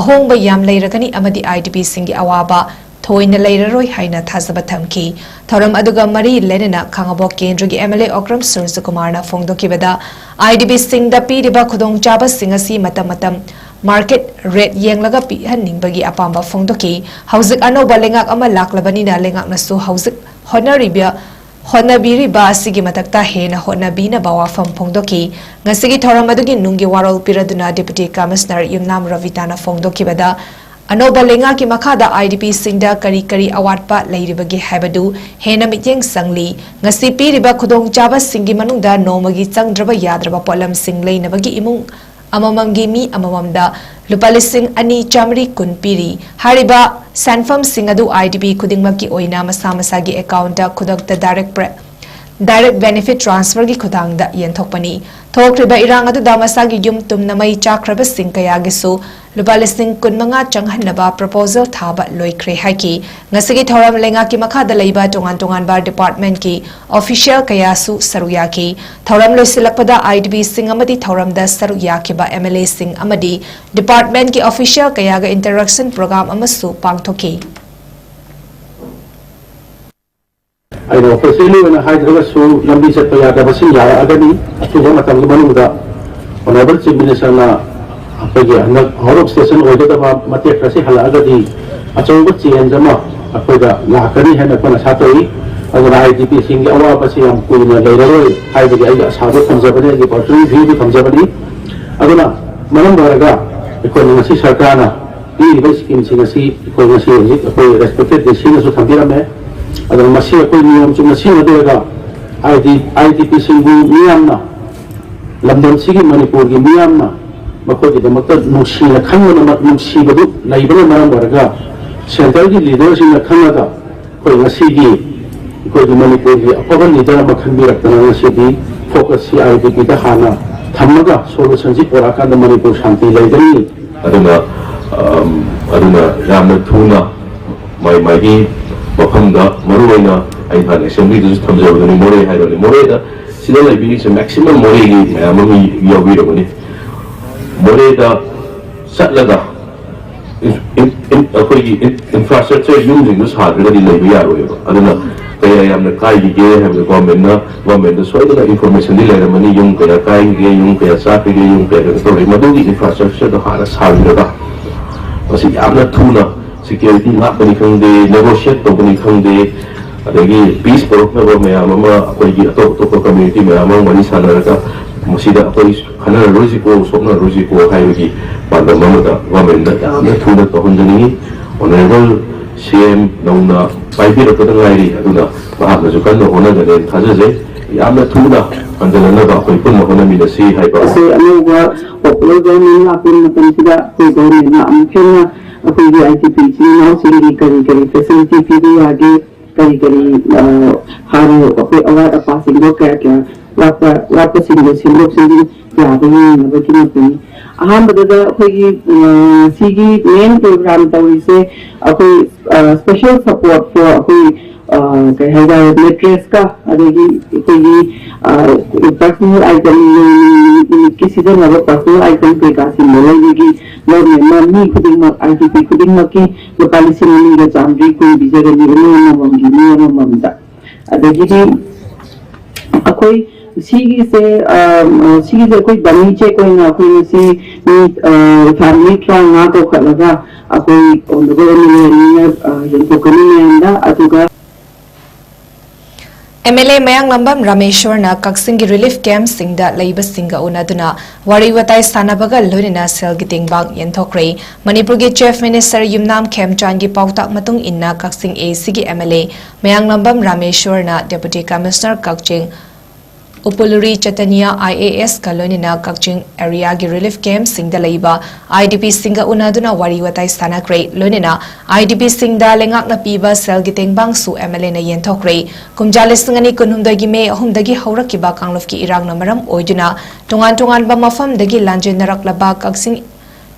ꯑꯍꯣꯡꯕ ꯌꯥꯝ ꯂꯩꯔꯒꯅꯤ ꯑꯃꯗꯤ ꯑꯥꯏ ꯗꯤ ꯄꯤꯁꯤꯡꯒꯤ ꯑꯋꯥꯕ ꯊꯣꯏꯅ ꯂꯩꯔꯔꯣꯏ ꯍꯥꯏꯅ ꯊꯥꯖꯕ ꯊꯝꯈꯤ꯫ ꯊꯧꯔꯝ ꯑꯗꯨꯒ ꯃꯔꯤ ꯂꯩꯅꯅ ꯈꯥꯉꯕꯣꯛ ꯀꯦꯟꯗ꯭ꯔꯒꯤ ꯑꯦꯝ ꯑꯦꯜ ꯑꯦ ꯑꯣꯀ꯭ꯔꯝ ꯁꯨꯔꯖꯀꯨꯃꯥꯔꯅ ꯐꯣꯡꯗꯣꯛꯈꯤꯕꯗ, ꯑꯥꯏ ꯗꯤ ꯄꯤꯁꯤꯡꯗ ꯄꯤꯔꯤꯕ ꯈꯨꯗꯣꯡꯆꯥꯕꯁꯤꯡ ꯑꯁꯤ ꯃꯇꯝ ꯃꯇꯝ ꯃꯥꯔꯀꯦꯠ ꯔꯦꯠ ꯌꯦꯡꯂꯒ ꯄꯤꯍꯟꯅꯤꯡꯕꯒꯤ ꯑꯄꯥꯝꯕ ꯐꯣꯡꯗꯣꯛꯈꯤ꯫ ꯍꯧꯖꯤꯛ ꯑꯅꯧꯕ ꯂꯩꯉꯥꯛ ꯑꯃ ꯂꯥꯛꯂꯕꯅꯤꯅ ꯂꯩꯉꯥꯛꯅꯁꯨ ꯍꯧꯖꯤꯛ ꯍꯣꯠꯅꯔꯤꯕ ꯍꯣꯠꯅꯕꯤꯔꯤꯕ ꯑꯁꯤꯒꯤ ꯃꯊꯛꯇ ꯍꯦꯟꯅ ꯍꯣꯠꯅꯕꯤꯅꯕ ꯋꯥꯐꯝ ꯐꯣꯡꯗꯣꯛꯈꯤ꯫ ꯉꯁꯤꯒꯤ ꯊꯧꯔꯝ ꯑꯗꯨꯒꯤ ꯅꯨꯡꯒꯤ ꯋꯥꯔꯣꯜ ꯄꯤꯔꯗꯨꯅ ꯗꯤꯄꯨꯇꯤ ꯀꯃꯤꯁꯅꯔ ꯌꯨꯝꯅꯥꯝ ꯔꯕꯤꯇꯥꯅ ꯐꯣꯡꯗꯣꯛꯈꯤꯕꯗ, ꯑꯅꯧꯕ ꯂꯩꯉꯥꯛꯀꯤ ꯃꯈꯥꯗ ꯑꯥꯏ ꯗꯤ ꯄꯤꯁꯤꯡꯗ ꯀꯔꯤ ꯀꯔꯤ ꯑꯋꯥꯠꯄ ꯂꯩꯔꯤꯕꯒꯦ ꯍꯥꯏꯕꯗꯨ ꯍꯦꯟꯅ ꯃꯤꯠꯌꯦꯡ ꯆꯪꯂꯤ꯫ ꯉꯁꯤ ꯄꯤꯔꯤꯕ ꯈꯨꯗꯣꯡꯆꯥꯕꯁꯤꯡꯒꯤ ꯃꯅꯨꯡꯗ ꯅꯣꯡꯃꯒꯤ ꯆꯪꯗ꯭ꯔꯕ ꯌꯥꯗ꯭ꯔꯕ ꯄꯣꯠꯂꯝꯁꯤꯡ ꯂꯩꯅꯕꯒꯤ ꯏꯃꯨꯡ ꯑꯃꯃꯝꯒꯤ ꯃꯤ ꯑꯃꯃꯝꯗ ꯂꯨꯄꯥ ꯂꯤꯁꯤꯡ ꯑꯅꯤ ꯆꯥꯃꯔꯤ ꯀꯨꯟ ꯄꯤꯔꯤ꯫ ꯍꯥꯏꯔꯤꯕ ꯁꯦꯟꯐꯝꯁꯤꯡ ꯑꯗꯨ ꯑꯥꯏ ꯗꯤ ꯄꯤ ꯈꯨꯗꯤꯡꯃꯛꯀꯤ ꯑꯣꯏꯅ ꯃꯁꯥ ꯃꯁꯥꯒꯤ ꯑꯦꯀꯥꯎꯟꯠꯇ ꯈꯨꯗꯛꯇ ꯗꯥꯏꯔꯦꯛ ꯄ꯭ꯔ-, ꯗꯥꯏꯔꯦꯛ ꯕꯦꯅꯤꯐꯤꯠ ꯇ꯭ꯔꯥꯟꯁꯐꯔꯒꯤ ꯈꯨꯊꯥꯡꯗ ꯌꯦꯟꯊꯣꯛꯄꯅꯤ꯫ ꯊꯣꯛꯈ꯭ꯔꯤꯕ ꯏꯔꯥꯡ ꯑꯗꯨꯗ ꯃꯁꯥꯒꯤ ꯌꯨꯝ ꯇꯨꯝꯅ ꯃꯩ ꯆꯥꯛꯈ꯭ꯔꯕꯁꯤꯡ ꯀꯌꯥꯒꯤꯁꯨ ꯂꯨꯄꯥ ꯂꯤꯁꯤꯡ ꯀꯨꯟꯃꯉꯥ ꯆꯪꯍꯟꯅꯕ ꯄ꯭ꯔꯣꯄꯣꯖꯦꯜ ꯊꯥꯕ ꯂꯣꯏꯈ꯭ꯔꯦ ꯍꯥꯏꯈꯤ꯫ ꯉꯁꯤꯒꯤ ꯊꯧꯔꯝ ꯂꯩꯉꯥꯛꯀꯤ ꯃꯈꯥꯗ ꯂꯩꯕ ꯇꯣꯉꯥꯟ ꯇꯣꯉꯥꯟꯕ ꯗꯤꯄꯥꯔꯠꯃꯦꯟꯠꯀꯤ ꯑꯣꯐꯤꯁꯤꯌꯦꯜ ꯀꯌꯥꯁꯨ ꯁꯔꯨꯛ ꯌꯥꯈꯤ꯫ ꯊꯧꯔꯝ ꯂꯣꯏꯁꯤꯜꯂꯛꯄꯗ ꯑꯥꯏ ꯗꯤ ꯄꯤꯁꯤꯡ ꯑꯃꯗꯤ ꯊꯧꯔꯝꯗ ꯁꯔꯨꯛ ꯌꯥꯈꯤꯕ ꯑꯦꯝ ꯑꯦꯜ ꯑꯦꯁꯤꯡ ꯑꯃꯗꯤ ꯗꯤꯄꯥꯔꯠꯃꯦꯟꯠꯀꯤ ꯑꯣꯐꯤꯁꯤꯌꯦꯜ ꯀꯌꯥꯒ ꯏꯟꯇꯔꯦꯛꯁꯟ ꯄ꯭ꯔꯣꯒ꯭ꯔꯥꯝ ꯑꯃꯁꯨ ꯄꯥꯡꯊꯣꯛꯈꯤ꯫ ꯑꯩꯅ ꯑꯣꯐꯤꯁꯤꯌꯦꯜꯂꯤ ꯑꯣꯏꯅ ꯍꯥꯏꯗ꯭ꯔꯒꯁꯨ, ꯂꯝꯕꯤ ꯆꯠꯄ ꯌꯥꯗꯕꯁꯤꯡ ꯌꯥꯔꯛꯑꯒꯗꯤ ꯑꯊꯨꯕ ꯃꯇꯝꯒꯤ ꯃꯅꯨꯡꯗ ꯑꯣꯅꯔꯦꯕꯜ ꯆꯤꯐ ꯃꯤꯅꯤꯁꯇꯔꯅ ꯑꯩꯈꯣꯏꯒꯤ ꯍꯟꯗꯛ ꯑꯥꯎꯠ ꯑꯣꯐ ꯁ꯭ꯇꯦꯁꯟ ꯑꯣꯏꯒꯗꯕ ꯃꯇꯦꯛ ꯈꯔꯁꯤ ꯍꯜꯂꯛꯑꯒꯗꯤ ꯑꯆꯧꯕ ꯆꯦꯟꯖ ꯑꯃ ꯑꯩꯈꯣꯏꯗ ꯂꯥꯛꯀꯅꯤ ꯍꯥꯏꯅ ꯑꯩꯈꯣꯏꯅ ꯑꯥꯁꯥ ꯇꯧꯏ꯫ ꯑꯗꯨꯅ ꯑꯥꯏ ꯗꯤ ꯄꯤꯁꯤꯡꯒꯤ ꯑꯋꯥꯕꯁꯤ ꯌꯥꯝ ꯀꯨꯏꯅ ꯂꯩꯔꯔꯣꯏ ꯍꯥꯏꯕꯒꯤ ꯑꯩꯒꯤ ꯑꯁꯥꯗꯣ ꯊꯝꯖꯕꯅꯤ, ꯑꯩꯒꯤ ꯄꯔꯁꯣꯅꯦꯜ ꯚ꯭ꯌꯨꯗꯨ ꯊꯝꯖꯕꯅꯤ꯫ ꯑꯗꯨꯅ ꯃꯔꯝ ꯑꯣꯏꯔꯒ ꯑꯩꯈꯣꯏꯅ ꯉꯁꯤ ꯁꯔꯀꯥꯔꯅ ꯄꯤꯔꯤꯕ ꯁ꯭ꯀꯤꯝꯁꯤꯡ ꯑꯁꯤ ꯑꯩꯈꯣꯏ ꯉꯁꯤ ꯍꯧꯖꯤꯛ ꯑꯩꯈꯣꯏ ꯔꯦꯁꯄꯦꯛꯇꯦꯠ ꯗꯤ ꯁꯤꯅꯁꯨ ꯊꯝꯕꯤꯔꯝꯃꯦ꯫ ꯑꯗꯨꯅ ꯃꯁꯤ ꯑꯩꯈꯣꯏ ꯅꯤꯌꯣꯝ ꯆꯨꯝꯅ ꯁꯤꯖꯤꯟꯅꯗꯣꯏꯔꯒ ꯑꯥꯏ ꯗꯤ ꯑꯥꯏ ꯗꯤ ꯄꯤꯁꯤꯡꯕꯨ ꯃꯤꯌꯥꯝꯅ, ꯂꯝꯗꯝꯁꯤꯒꯤ ꯃꯅꯤꯄꯨꯔꯒꯤ ꯃꯤꯌꯥꯝꯅ ꯃꯈꯣꯏꯒꯤꯗꯃꯛꯇ ꯅꯨꯡꯁꯤꯅ ꯈꯟꯕꯅ, ꯅꯨꯡꯁꯤꯕꯗꯨ ꯂꯩꯕꯅ ꯃꯔꯝ ꯑꯣꯏꯔꯒ, ꯁꯦꯟꯇꯔꯒꯤ ꯂꯤꯗꯔꯁꯤꯡꯅ ꯈꯪꯉꯒ, ꯑꯩꯈꯣꯏ ꯉꯁꯤꯒꯤ ꯑꯩꯈꯣꯏꯒꯤ ꯃꯅꯤꯄꯨꯔꯒꯤ ꯑꯐꯕ ꯂꯤꯗꯔ ꯑꯃ ꯈꯟꯕꯤꯔꯛꯇꯅ, ꯉꯁꯤꯗꯤ ꯐꯣꯀꯁꯁꯤ ꯑꯥꯏ ꯗꯤ ꯄꯤꯗ ꯍꯥꯟꯅ ꯊꯝꯃꯒ ꯁꯣꯂꯨꯁꯟꯁꯤ ꯄꯨꯔꯛꯑꯀꯥꯟꯗ ꯃꯅꯤꯄꯨꯔ ꯁꯥꯟꯇꯤ ꯂꯩꯒꯅꯤ꯫ ꯑꯗꯨꯅ, ꯑꯝ, ꯑꯗꯨꯅ ꯌꯥꯝꯅ ꯊꯨꯅ ꯃꯥꯏ ꯃꯥꯏꯒꯤ ꯃꯐꯝꯗ, ꯃꯔꯨꯑꯣꯏꯅ ꯑꯩ ꯍꯥꯟꯅ ꯑꯦꯁꯦꯝꯕ꯭ꯂꯤꯗꯁꯨ ꯊꯝꯖꯕꯗꯨꯅꯤ, ꯃꯣꯔꯦ ꯍꯥꯏꯔꯕꯅꯤ꯫ ꯃꯣꯔꯦꯗ ꯁꯤꯗ ꯂꯩꯕꯤꯔꯤꯁꯦ ꯃꯦꯛꯁꯤꯃꯝ ꯃꯣꯔꯦꯒꯤ ꯃꯌꯥꯝ ꯑꯃ ꯌꯥꯎꯕꯤꯔꯝꯒꯅꯤ꯫ ꯃꯣꯔꯦꯗ ꯆꯠꯂꯒ ꯏꯟ-, ꯏꯟ-, ꯏꯟ-, ꯑꯩꯈꯣꯏꯒꯤ ꯏꯟ-, ꯏꯟꯐ꯭ꯔꯥꯁ꯭ꯇ꯭ꯔꯛꯆꯔ, ꯌꯨꯝꯁꯤꯡꯗꯨ ꯁꯥꯗ꯭ꯔꯒꯗꯤ ꯂꯩꯕ ꯌꯥꯔꯣꯏꯕ꯫ ꯑꯗꯨꯅ ꯀꯌꯥ ꯌꯥꯝꯅ ꯀꯥꯏꯈꯤꯒꯦ ꯍꯥꯏꯕꯗꯣ ꯒꯣꯔꯃꯦꯟꯅ, ꯒꯣꯔꯃꯦꯟꯗ ꯁꯣꯏꯗꯅ ꯏꯟꯐꯣꯔꯃꯦꯁꯟꯗꯤ ꯂꯩꯔꯝꯃꯅꯤ, ꯌꯨꯝ ꯀꯌꯥ ꯀꯥꯏꯈꯤꯒꯦ, ꯌꯨꯝ ꯀꯌꯥ ꯆꯥꯈꯤꯒꯦ, ꯌꯨꯝ ꯀꯌꯥ ꯀꯩꯅꯣ ꯇꯧꯔꯦ, ꯃꯗꯨꯒꯤ ꯏꯟꯐ꯭ꯔꯥꯁ꯭ꯇ꯭ꯔꯛꯆꯔꯗꯣ ꯍꯥꯟꯅ ꯁꯥꯕꯤꯔꯒ ꯃꯁꯤ ꯌꯥꯝꯅ ꯊꯨꯅ ꯁꯦꯀ꯭ꯌꯨꯔꯤꯇꯤ ꯉꯥꯛꯄꯅꯤ ꯈꯪꯗꯦ, ꯅꯦꯒꯣꯁꯤꯌꯦꯠ ꯇꯧꯕꯅꯤ ꯈꯪꯗꯦ, ꯑꯗꯒꯤ ꯄꯤꯁ ꯄꯨꯔꯛꯅꯕ ꯃꯌꯥꯝ ꯑꯃ ꯑꯩꯈꯣꯏꯒꯤ ꯑꯇꯣꯞ ꯑꯇꯣꯞꯄ ꯀꯝꯃ꯭ꯌꯨꯅꯤꯇꯤ ꯃꯌꯥꯝ ꯑꯃ ꯋꯥꯔꯤ ꯁꯥꯟꯅꯔꯒ ꯃꯁꯤꯗ ꯑꯩꯈꯣꯏ ꯈꯟꯅꯔꯔꯣꯏꯁꯤꯀꯣ, ꯁꯣꯛꯅꯔꯔꯣꯏꯁꯤꯀꯣ ꯍꯥꯏꯕꯒꯤ ꯄꯥꯟꯗꯝ ꯑꯃꯗ ꯒꯣꯔꯃꯦꯟꯗ ꯌꯥꯝꯅ ꯊꯨꯅ ꯇꯧꯍꯟꯖꯅꯤꯡꯉꯤ꯫ ꯑꯣꯅꯔꯦꯕꯜ ꯁꯤ ꯑꯦꯝ ꯅꯧꯅ ꯄꯥꯏꯕꯤꯔꯛꯄꯗ ꯉꯥꯏꯔꯤ, ꯑꯗꯨꯅ ꯃꯍꯥꯛꯅꯁꯨ ꯀꯟꯅ ꯍꯣꯠꯅꯒꯅꯦꯅ ꯊꯥꯖꯖꯩ꯫ ꯌꯥꯝꯅ ꯊꯨꯅ ꯍꯟꯖꯤꯜꯂꯛꯅꯕ ꯑꯩꯈꯣꯏ ꯄꯨꯟꯅ ꯍꯣꯠꯅꯃꯤꯟꯅꯁꯤ ꯍꯥꯏꯕ꯫ ꯑꯩꯈꯣꯏ ꯑꯅꯧꯕ ꯄꯣꯄꯨꯂꯔ ꯒꯣꯔꯃꯦꯟ ꯂꯥꯛꯄ ꯃꯇꯝꯁꯤꯗ ꯑꯩꯈꯣꯏ ꯒꯣꯔꯃꯦꯟꯅ ꯑꯃꯨꯛ ꯍꯦꯟꯅ ꯑꯩꯈꯣꯏꯒꯤ ꯑꯥꯏ ꯗꯤ ꯄꯤ ꯏꯆꯤꯜ ꯏꯅꯥꯎꯁꯤꯡꯒꯤ ꯀꯔꯤ ꯀꯔꯤ ꯐꯦꯁꯤꯂꯤꯇꯤ ꯄꯤꯕ ꯌꯥꯒꯦ, ꯀꯔꯤ ꯀꯔꯤ, ꯑ, ꯍꯥꯟꯅ ꯑꯩꯈꯣꯏ ꯑꯋꯥꯠ ꯑꯄꯥꯁꯤꯡꯗꯣ ꯀꯌꯥ ꯀꯌꯥ ꯋꯥꯠꯄ, ꯋꯥꯠꯄꯁꯤꯡꯗꯣ ꯁꯦꯝꯗꯣꯛ ꯁꯦꯝꯖꯤꯟ ꯌꯥꯕ ꯌꯦꯡꯅꯕꯒꯤ ꯃꯇꯨꯡ꯫ ꯑꯍꯥꯟꯕꯗꯗ ꯑꯩꯈꯣꯏꯒꯤ, ꯑ, ꯁꯤꯒꯤ ꯃꯦꯟ ꯄ꯭ꯔꯣꯒ꯭ꯔꯥꯝ ꯇꯧꯔꯤꯁꯦ ꯑꯩꯈꯣꯏ, ꯑ, special support for ꯑꯩꯈꯣꯏ, ꯑ, ꯀꯩ ꯍꯥꯏꯇꯥꯔꯦ, ꯃꯦꯇ꯭ꯔꯦꯁꯀ ꯑꯗꯒꯤ ꯑꯩꯈꯣꯏꯒꯤ, ꯑ, ꯄꯔꯁꯣꯅꯦꯜ ꯑꯥꯏꯇꯦꯝ, ꯅꯨꯃꯤꯠꯀꯤ ꯁꯤꯖꯤꯟꯅꯕ ꯄꯔꯁꯣꯅꯦꯜ ꯑꯥꯏꯇꯦꯝ ꯀꯩꯀꯥꯁꯤꯡꯗꯣ ꯂꯩꯕꯒꯤ ꯒꯣꯔꯃꯦꯟꯅ ꯃꯤ ꯈꯨꯗꯤꯡꯃꯛ, ꯑꯥꯏ ꯗꯤ ꯄꯤ ꯈꯨꯗꯤꯡꯃꯛꯀꯤ ꯂꯨꯄꯥ ꯂꯤꯁꯤꯡ ꯑꯅꯤꯒ ꯆꯥꯝꯃꯔꯤ ꯀꯨꯟ ꯄꯤꯖꯒꯅꯤ, ꯏꯃꯨꯡ ꯑꯃꯃꯝꯒꯤ, ꯃꯤ ꯑꯃꯃꯝꯗ꯫ ꯑꯗꯒꯤꯗꯤ ꯑꯩꯈꯣꯏ ꯁꯤꯒꯤꯁꯦ, ꯑ, ꯁꯤꯒꯤꯁꯦ ꯑꯩꯈꯣꯏ ꯕꯟꯅꯤ ꯆꯦꯛ ꯑꯣꯏꯅ ꯑꯩꯈꯣꯏ ꯉꯁꯤ ꯃꯤ, ꯑ, ꯐꯦꯃꯤꯂꯤ ꯇꯔꯥꯃꯉꯥ ꯀꯧꯈꯠꯂꯒ ꯑꯩꯈꯣꯏ ꯑꯣꯅꯔꯦꯕꯜ ꯑꯦꯝ ꯑꯦꯜ ꯑꯦꯅ, ꯑ, ꯌꯦꯟꯊꯣꯛꯀꯅꯤ ꯃꯌꯥꯝꯗ꯫ ꯑꯗꯨꯒ MLA ꯃꯌꯥꯡꯂꯝꯕꯝ ꯔꯥꯃꯦꯁ꯭ꯋꯔꯅ ꯀꯛꯆꯤꯡꯒꯤ relief campꯁꯤꯡꯗ ꯂꯩꯕꯁꯤꯡꯒ ꯎꯅꯗꯨꯅ ꯋꯥꯔꯤ ꯋꯥꯇꯥꯏ ꯁꯥꯟꯅꯕꯒ ꯂꯣꯏꯅꯅ ꯁꯦꯜꯒꯤ ꯇꯦꯡꯕꯥꯡ ꯌꯦꯟꯊꯣꯛꯈ꯭ꯔꯦ꯫ ꯃꯅꯤꯄꯨꯔꯒꯤ Chief Minister ꯌꯨꯝꯅꯥꯝ ꯈꯦꯝꯆꯥꯟꯒꯤ ꯄꯥꯎꯇꯥꯛ ꯃꯇꯨꯡ ꯏꯟꯅ ꯀꯛꯆꯤꯡ ACꯒꯤ MLA ꯃꯌꯥꯡꯂꯝꯕꯝ ꯔꯥꯃꯦꯁ꯭ꯋꯔꯅ Deputy Commissioner ꯀꯛꯆꯤꯡ ꯎꯄꯨꯂꯨꯔꯤ ꯆꯇꯅꯤꯌꯥ IASꯀ ꯂꯣꯏꯅꯅ ꯀꯛꯆꯤꯡ areaꯒꯤ relief campꯁꯤꯡꯗ ꯂꯩꯕ IDPꯁꯤꯡꯒ ꯎꯅꯗꯨꯅ ꯋꯥꯔꯤ ꯋꯥꯇꯥꯏ ꯁꯥꯟꯅꯈ꯭ꯔꯦ꯫ ꯂꯣꯏꯅꯅ IDPꯁꯤꯡꯗ ꯂꯩꯉꯥꯛꯅ ꯄꯤꯕ ꯁꯦꯜꯒꯤ ꯇꯦꯡꯕꯥꯡꯁꯨ MLAꯅ ꯌꯦꯟꯊꯣꯛꯈ꯭ꯔꯦ꯫ ꯀꯨꯝꯖꯥ ꯂꯤꯁꯤꯡ ꯑꯅꯤ ꯀꯨꯟꯍꯨꯝꯗꯣꯏꯒꯤ ꯃꯦ ꯑꯍꯨꯝꯗꯒꯤ ꯍꯧꯔꯛꯈꯤꯕ ꯀꯥꯡꯂꯨꯞꯀꯤ ꯏꯔꯥꯡꯅ ꯃꯔꯝ ꯑꯣꯏꯗꯨꯅ ꯇꯣꯉꯥꯟ ꯇꯣꯉꯥꯟꯕ ꯃꯐꯝꯗꯒꯤ ꯂꯥꯟꯖꯦꯟꯅꯔꯛꯂꯕ ꯀꯛꯆꯤꯡ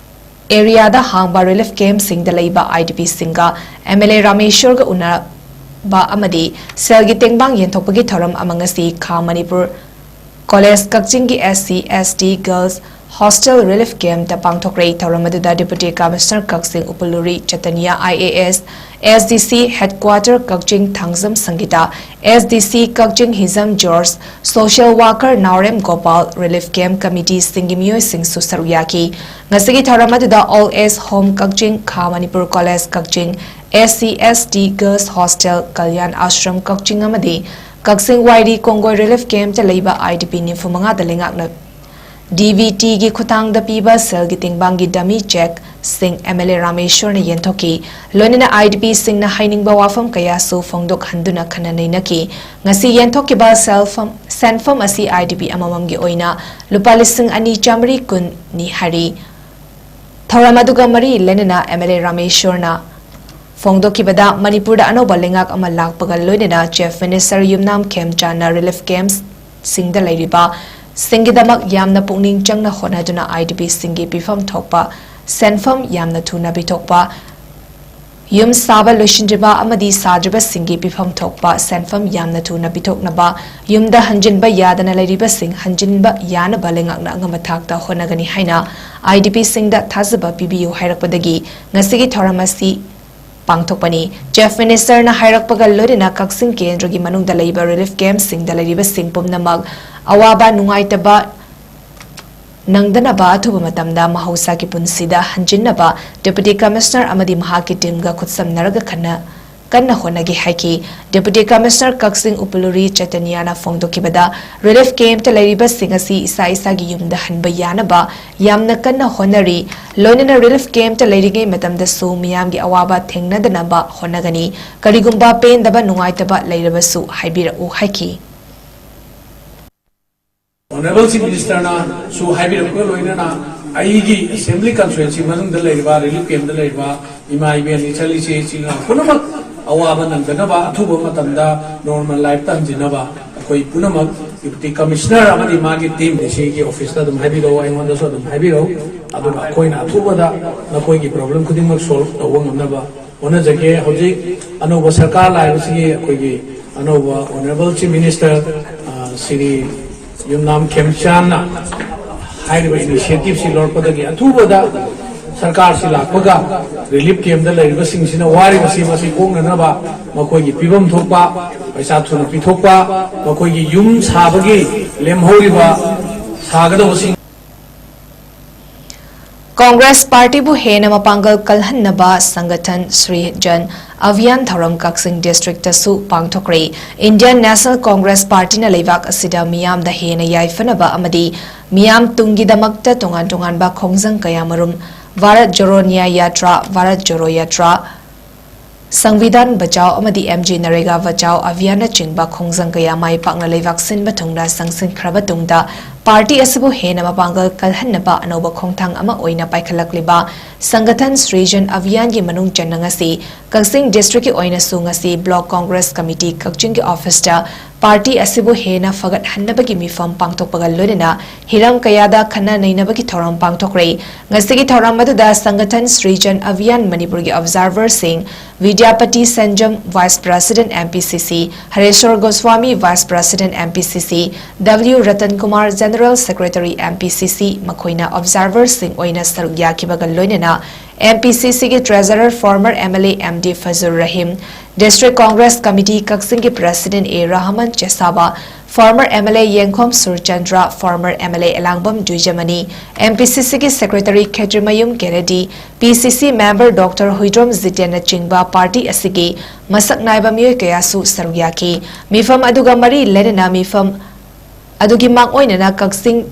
areaꯗ ꯍꯥꯡꯕ relief campꯁꯤꯡꯗ ꯂꯩꯕ IDPꯁꯤꯡꯒ MLA ꯔꯥꯃꯦꯁ꯭ꯋꯔꯒ ꯎꯅꯕ ꯑꯃꯗꯤ ꯁꯦꯜꯒꯤ ꯇꯦꯡꯕꯥꯡ ꯌꯦꯟꯊꯣꯛꯄꯒꯤ ꯊꯧꯔꯝ ꯑꯃ ꯉꯁꯤ ꯈꯥ ꯃꯅꯤꯄꯨꯔ College ꯀꯛꯆꯤꯡꯒꯤ SC ST Girls Hostel relief campꯇ ꯄꯥꯡꯊꯣꯛꯈ꯭ꯔꯦ꯫ ꯊꯧꯔꯝ ꯑꯗꯨꯗ Deputy Commissioner ꯀꯛꯆꯤꯡ ꯎꯄꯨꯂꯨꯔꯤ ꯆꯇꯅꯤꯌꯥ IAS, SDC Headquarter ꯀꯛꯆꯤꯡ ꯊꯥꯡꯖꯝ ꯁꯪꯒꯤꯇꯥ, SDC ꯀꯛꯆꯤꯡ ꯍꯤꯖꯝ ꯖꯣꯔꯖ, social worker ꯅꯥꯎꯔꯦꯝ ꯒꯣꯄꯥꯜ, relief camp committeeꯁꯤꯡꯒꯤ ꯃꯤꯑꯣꯏꯁꯤꯡꯁꯨ ꯁꯔꯨꯛ ꯌꯥꯈꯤ꯫ ꯉꯁꯤꯒꯤ ꯊꯧꯔꯝ ꯑꯗꯨꯗ Old Age Home ꯀꯛꯆꯤꯡ, ꯈꯥ ꯃꯅꯤꯄꯨꯔ College ꯀꯛꯆꯤꯡ, SC ST Girls Hostel, Kalyan ashram ꯀꯛꯆꯤꯡ ꯑꯃꯗꯤ ꯀꯛꯆꯤꯡ ꯋꯥꯏꯔꯤ ꯀꯣꯡꯒꯣꯏ relief campꯇ ꯂꯩꯕ IDP ꯅꯤꯐꯨ ꯃꯉꯥꯗ ꯂꯩꯉꯥꯛꯅ DBTꯒꯤ ꯈꯨꯠꯊꯥꯡꯗ ꯄꯤꯕ ꯁꯦꯜꯒꯤ ꯇꯦꯡꯕꯥꯡꯒꯤ dummy chequeꯁꯤꯡ MLA ꯔꯥꯃꯦꯁ꯭ꯋꯔꯅ ꯌꯦꯟꯊꯣꯛꯈꯤ꯫ ꯂꯣꯏꯅꯅ IDPꯁꯤꯡꯅ ꯍꯥꯏꯅꯤꯡꯕ ꯋꯥꯐꯝ ꯀꯌꯥꯁꯨ ꯐꯣꯡꯗꯣꯛꯍꯟꯗꯨꯅ ꯈꯟꯅ ꯅꯩꯅꯈꯤ꯫ ꯉꯁꯤ ꯌꯦꯟꯊꯣꯛꯈꯤꯕ ꯁꯦꯜꯐꯝ, ꯁꯦꯟꯐꯝ ꯑꯁꯤ IDP ꯑꯃꯃꯝꯒꯤ ꯑꯣꯏꯅ ꯂꯨꯄꯥ ꯂꯤꯁꯤꯡ ꯑꯅꯤ ꯆꯥꯃꯔꯤ ꯀꯨꯟꯅꯤ ꯍꯥꯏꯔꯤ꯫ ꯊꯧꯔꯝ ꯑꯗꯨꯒ ꯃꯔꯤ ꯂꯩꯅꯅ MLA ꯔꯥꯃꯦꯁ꯭ꯋꯔꯅ ꯐꯣꯡꯗꯣꯛꯈꯤꯕꯗ, ꯃꯅꯤꯄꯨꯔꯗ ꯑꯅꯧꯕ ꯂꯩꯉꯥꯛ ꯑꯃ ꯂꯥꯛꯄꯒ ꯂꯣꯏꯅꯅ Chief Minister ꯌꯨꯝꯅꯥꯝ ꯈꯦꯝꯆꯥꯟꯅ relief campꯁꯤꯡꯗ ꯂꯩꯔꯤꯕꯁꯤꯡꯒꯤꯗꯃꯛ ꯌꯥꯝꯅ ꯄꯨꯛꯅꯤꯡ ꯆꯪꯅ ꯍꯣꯠꯅꯗꯨꯅ IDPꯁꯤꯡꯒꯤ ꯄꯤꯐꯝ ꯊꯣꯛꯄ ꯁꯦꯟꯐꯝ ꯌꯥꯝꯅ ꯊꯨꯅ ꯄꯤꯊꯣꯛꯄ, ꯌꯨꯝ ꯁꯥꯕ ꯂꯣꯏꯁꯤꯟꯗ꯭ꯔꯤꯕ ꯑꯃꯗꯤ ꯁꯥꯗ꯭ꯔꯤꯕꯁꯤꯡꯒꯤ ꯄꯤꯐꯝ ꯊꯣꯛꯄ ꯁꯦꯟꯐꯝ ꯌꯥꯝꯅ ꯊꯨꯅ ꯄꯤꯊꯣꯛꯅꯕ, ꯌꯨꯝꯗ ꯍꯟꯖꯤꯟꯕ ꯌꯥꯗꯅ ꯂꯩꯔꯤꯕꯁꯤꯡ ꯍꯟꯖꯤꯟꯕ ꯌꯥꯅꯕ ꯂꯩꯉꯥꯛꯅ ꯑꯉꯝꯕ ꯊꯥꯛꯇ ꯍꯣꯠꯅꯒꯅꯤ ꯍꯥꯏꯅ IDPꯁꯤꯡꯗ ꯊꯥꯖꯕ ꯄꯤꯕꯤꯌꯨ ꯍꯥꯏꯔꯛꯄꯗꯒꯤ ꯉꯁꯤꯒꯤ ꯊꯧꯔꯝ ꯑꯁꯤ ꯄꯥꯡꯊꯣꯛꯄꯅꯤ꯫ Chief Ministerꯅ ꯍꯥꯏꯔꯛꯄꯒ ꯂꯣꯏꯅꯅ ꯀꯛꯆꯤꯡ ꯀꯦꯟꯗ꯭ꯔꯒꯤ ꯃꯅꯨꯡꯗ ꯂꯩꯕ relief campꯁꯤꯡꯗ ꯂꯩꯔꯤꯕꯁꯤꯡ ꯄꯨꯝꯅꯃꯛ ꯑꯋꯥꯕ ꯅꯨꯡꯉꯥꯏꯇꯕ ꯅꯪꯗꯅꯕ ꯑꯊꯨꯕ ꯃꯇꯝꯗ ꯃꯍꯧꯁꯥꯒꯤ ꯄꯨꯟꯁꯤꯗ ꯍꯟꯖꯤꯟꯅꯕ Deputy Commissioner ꯑꯃꯗꯤ ꯃꯍꯥꯛꯀꯤ teamꯒ ꯈꯨꯠꯁꯝꯅꯔꯒ ꯈꯟꯅ ꯀꯟꯅ ꯍꯣꯠꯅꯒꯦ ꯍꯥꯏꯈꯤ꯫ Deputy Commissioner ꯀꯛꯆꯤꯡ ꯎꯄꯨꯂꯨꯔꯤ ꯆꯩꯇꯟꯌꯥꯅ ꯐꯣꯡꯗꯣꯛꯈꯤꯕꯗ, relief camp ꯇ ꯂꯩꯔꯤꯕꯁꯤꯡ ꯑꯁꯤ ꯏꯁꯥ ꯏꯁꯥꯒꯤ ꯌꯨꯝꯗ ꯍꯟꯕ ꯌꯥꯅꯕ ꯌꯥꯝꯅ ꯀꯟꯅ ꯍꯣꯠꯅꯔꯤ꯫ ꯂꯣꯏꯅꯅ relief camp ꯇ ꯂꯩꯔꯤꯉꯩ ꯃꯇꯝꯗꯁꯨ ꯃꯤꯌꯥꯝꯒꯤ ꯑꯋꯥꯕ ꯊꯦꯡꯅꯗꯅꯕ ꯍꯣꯠꯅꯒꯅꯤ꯫ ꯀꯔꯤꯒꯨꯝꯕ ꯄꯦꯟꯗꯕ ꯅꯨꯡꯉꯥꯏꯇꯕ ꯂꯩꯔꯕꯁꯨ ꯍꯥꯏꯕꯤꯔꯛꯎ ꯍꯥꯏꯈꯤ꯫ Honourable Chief Minister ꯅꯁꯨ ꯍꯥꯏꯕꯤꯔꯛꯄꯒ ꯂꯣꯏꯅꯅ ꯑꯩꯒꯤ assembly constituency ꯃꯅꯨꯡꯗ ꯂꯩꯔꯤꯕ relief camp ꯇ ꯂꯩꯔꯤꯕ ꯏꯃꯥ ꯏꯕꯦꯟ, ꯏꯆꯜ ꯏꯆꯦ, ꯏꯆꯤꯜ ꯏꯅꯥꯎ ꯄꯨꯝꯅꯃꯛ ꯑꯋꯥꯕ ꯅꯪꯗꯅꯕ, ꯑꯊꯨꯕ ꯃꯇꯝꯗ normal life ꯇ ꯍꯟꯖꯤꯟꯅꯕ ꯑꯩꯈꯣꯏ ꯄꯨꯝꯅꯃꯛ Deputy Commissioner ꯑꯃꯗꯤ ꯃꯥꯒꯤ team ꯗꯤ ꯁꯤꯒꯤ office ꯇ ꯑꯗꯨꯝ ꯍꯥꯏꯕꯤꯔꯛꯎ, ꯑꯩꯉꯣꯟꯗꯁꯨ ꯑꯗꯨꯝ ꯍꯥꯏꯕꯤꯔꯛꯎ꯫ ꯑꯗꯨꯒ ꯑꯩꯈꯣꯏꯅ ꯑꯊꯨꯕꯗ ꯅꯈꯣꯏꯒꯤ problem ꯈꯨꯗꯤꯡꯃꯛ solve ꯇꯧꯕ ꯉꯝꯅꯕ ꯍꯣꯠꯅꯖꯒꯦ꯫ ꯍꯧꯖꯤꯛ ꯑꯅꯧꯕ ꯁꯔꯀꯥꯔ ꯂꯥꯛꯏꯕꯁꯤꯒꯤ ꯑꯩꯈꯣꯏꯒꯤ ꯑꯅꯧꯕ Honourable Chief Minister, ꯑ, ꯁ꯭ꯔꯤ ꯌꯨꯝꯅꯥꯝ ꯈꯦꯝꯆꯥꯟꯅ ꯍꯥꯏꯔꯤꯕ initiative ꯁꯤ ꯂꯧꯔꯛꯄꯗꯒꯤ ꯑꯊꯨꯕꯗ ꯁꯔꯀꯥꯔꯁꯤ ꯂꯥꯛꯄꯒ relief camp ꯇ ꯂꯩꯔꯤꯕꯁꯤꯡꯁꯤꯅ ꯋꯥꯔꯤꯕꯁꯤ ꯃꯁꯤ ꯀꯣꯛꯅꯅꯕ ꯃꯈꯣꯏꯒꯤ ꯄꯤꯐꯝ ꯊꯣꯛꯄ ꯄꯩꯁꯥ ꯊꯨꯅ ꯄꯤꯊꯣꯛꯄ, ꯃꯈꯣꯏꯒꯤ ꯌꯨꯝ ꯁꯥꯕꯒꯤ ꯂꯦꯝꯍꯧꯔꯤꯕ ꯁꯥꯒꯗꯧꯕꯁꯤꯡ Congress party ꯕꯨ ꯍꯦꯟꯅ ꯃꯄꯥꯡꯒꯜ ꯀꯜꯍꯟꯅꯕ ꯁꯪꯒꯊꯟ ꯁ꯭ꯔꯤꯖꯟ ꯑꯚꯤꯌꯥꯟ ꯊꯧꯔꯝ ꯀꯛꯆꯤꯡ district ꯇꯁꯨ ꯄꯥꯡꯊꯣꯛꯈ꯭ꯔꯦ꯫ Indian National Congress Party ꯅ ꯂꯩꯕꯥꯛ ꯑꯁꯤꯗ ꯃꯤꯌꯥꯝꯗ ꯍꯦꯟꯅ ꯌꯥꯏꯐꯅꯕ ꯑꯃꯗꯤ ꯃꯤꯌꯥꯝ ꯇꯨꯡꯒꯤꯗꯃꯛꯇ ꯇꯣꯉꯥꯟ ꯇꯣꯉꯥꯟꯕ ꯈꯣꯡꯖꯪ ꯀꯌꯥꯃꯔꯨꯝ, ꯚꯥꯔꯠ ꯖꯣꯔꯣ ꯅ꯭ꯌꯥꯌ ꯌꯥꯇ꯭ꯔꯥ, ꯚꯥꯔꯠ ꯖꯣꯔꯣ ꯌꯥꯇ꯭ꯔꯥ, ꯁꯪꯕꯤꯙꯥꯟ ꯕꯆꯥꯎ ꯑꯃꯗꯤ ꯑꯦꯝ ꯖꯤ ꯅꯔꯦꯒꯥ ꯕꯆꯥꯎ ꯑꯚꯤꯌꯥꯟꯅꯆꯤꯡꯕ ꯈꯣꯡꯖꯪ ꯀꯌꯥ ꯃꯥꯏ ꯄꯥꯛꯅ ꯂꯩꯕꯥꯛ ꯁꯤꯟꯕ ꯊꯨꯡꯅ ꯆꯪꯁꯤꯟꯈ꯭ꯔꯕ ꯇꯨꯡꯗ, party ꯑꯁꯤꯕꯨ ꯍꯦꯟꯅ ꯃꯄꯥꯡꯒꯜ ꯀꯜꯍꯟꯅꯕ ꯑꯅꯧꯕ ꯈꯣꯡꯊꯥꯡ ꯑꯃ ꯑꯣꯏꯅ ꯄꯥꯏꯈꯠꯂꯛꯂꯤꯕ ꯁꯪꯒꯊꯟ ꯁ꯭ꯔꯤꯖꯟ ꯑꯚꯤꯌꯥꯟꯒꯤ ꯃꯅꯨꯡ ꯆꯟꯅ ꯉꯁꯤ ꯀꯛꯆꯤꯡ district ꯀꯤ ꯑꯣꯏꯅꯁꯨ ꯉꯁꯤ Block Congress Committee ꯀꯛꯆꯤꯡꯒꯤ office ꯇ party ꯑꯁꯤꯕꯨ ꯍꯦꯟꯅ ꯐꯒꯠꯍꯟꯅꯕꯒꯤ ꯃꯤꯐꯝ ꯄꯥꯡꯊꯣꯛꯄꯒ ꯂꯣꯏꯅꯅ ꯍꯤꯔꯝ ꯀꯌꯥꯗ ꯈꯟꯅ ꯅꯩꯅꯕꯒꯤ ꯊꯧꯔꯝ ꯄꯥꯡꯊꯣꯛꯈ꯭ꯔꯦ꯫ ꯉꯁꯤꯒꯤ ꯊꯧꯔꯝ ꯑꯗꯨꯗ ꯁꯪꯒꯊꯟ ꯁ꯭ꯔꯤꯖꯟ ꯑꯚꯤꯌꯥꯟ ꯃꯅꯤꯄꯨꯔꯒꯤ observer ꯁꯤꯡ, Bidyapati ꯁꯟꯖꯝ, Vice President M P C C, ꯍꯔꯦꯁ꯭ꯋꯔ Goswami, Vice President M P C C, W Ratan Kumar, General Secretary M P C C, ꯃꯈꯣꯏꯅ observer ꯁꯤꯡ ꯑꯣꯏꯅ ꯁꯔꯨꯛ ꯌꯥꯈꯤꯕꯒ ꯂꯣꯏꯅꯅ M P C C ꯒꯤ treasurer former M L A M D ꯐꯖꯨꯔ Rahim, District Congress Committee ꯀꯛꯆꯤꯡꯒꯤ President A Rahman ꯆꯦꯁꯥꯕ, former M L A ꯌꯦꯡꯈꯣꯝ Surchandra, former M L A Elangbam ꯗ꯭ꯋꯤꯖꯃꯅꯤ, M P C C ꯒꯤ Secretary ꯈꯦꯇ꯭ꯔꯤꯃꯌꯨꯝ ꯀꯦꯅꯦꯗꯤ, P C C member Doctor Huidrom ꯖꯤꯇꯦꯟꯅꯆꯤꯡꯕ party ꯑꯁꯤꯒꯤ ꯃꯁꯛ ꯅꯥꯏꯕ ꯃꯤꯑꯣꯏ ꯀꯌꯥꯁꯨ ꯁꯔꯨꯛ ꯌꯥꯈꯤ꯫ ꯃꯤꯐꯝ ꯑꯗꯨꯒ ꯃꯔꯤ ꯂꯩꯅꯅ ꯃꯤꯐꯝ ꯑꯗꯨꯒꯤ ꯃꯥꯡꯑꯣꯏꯅꯅ ꯀꯛꯆꯤꯡ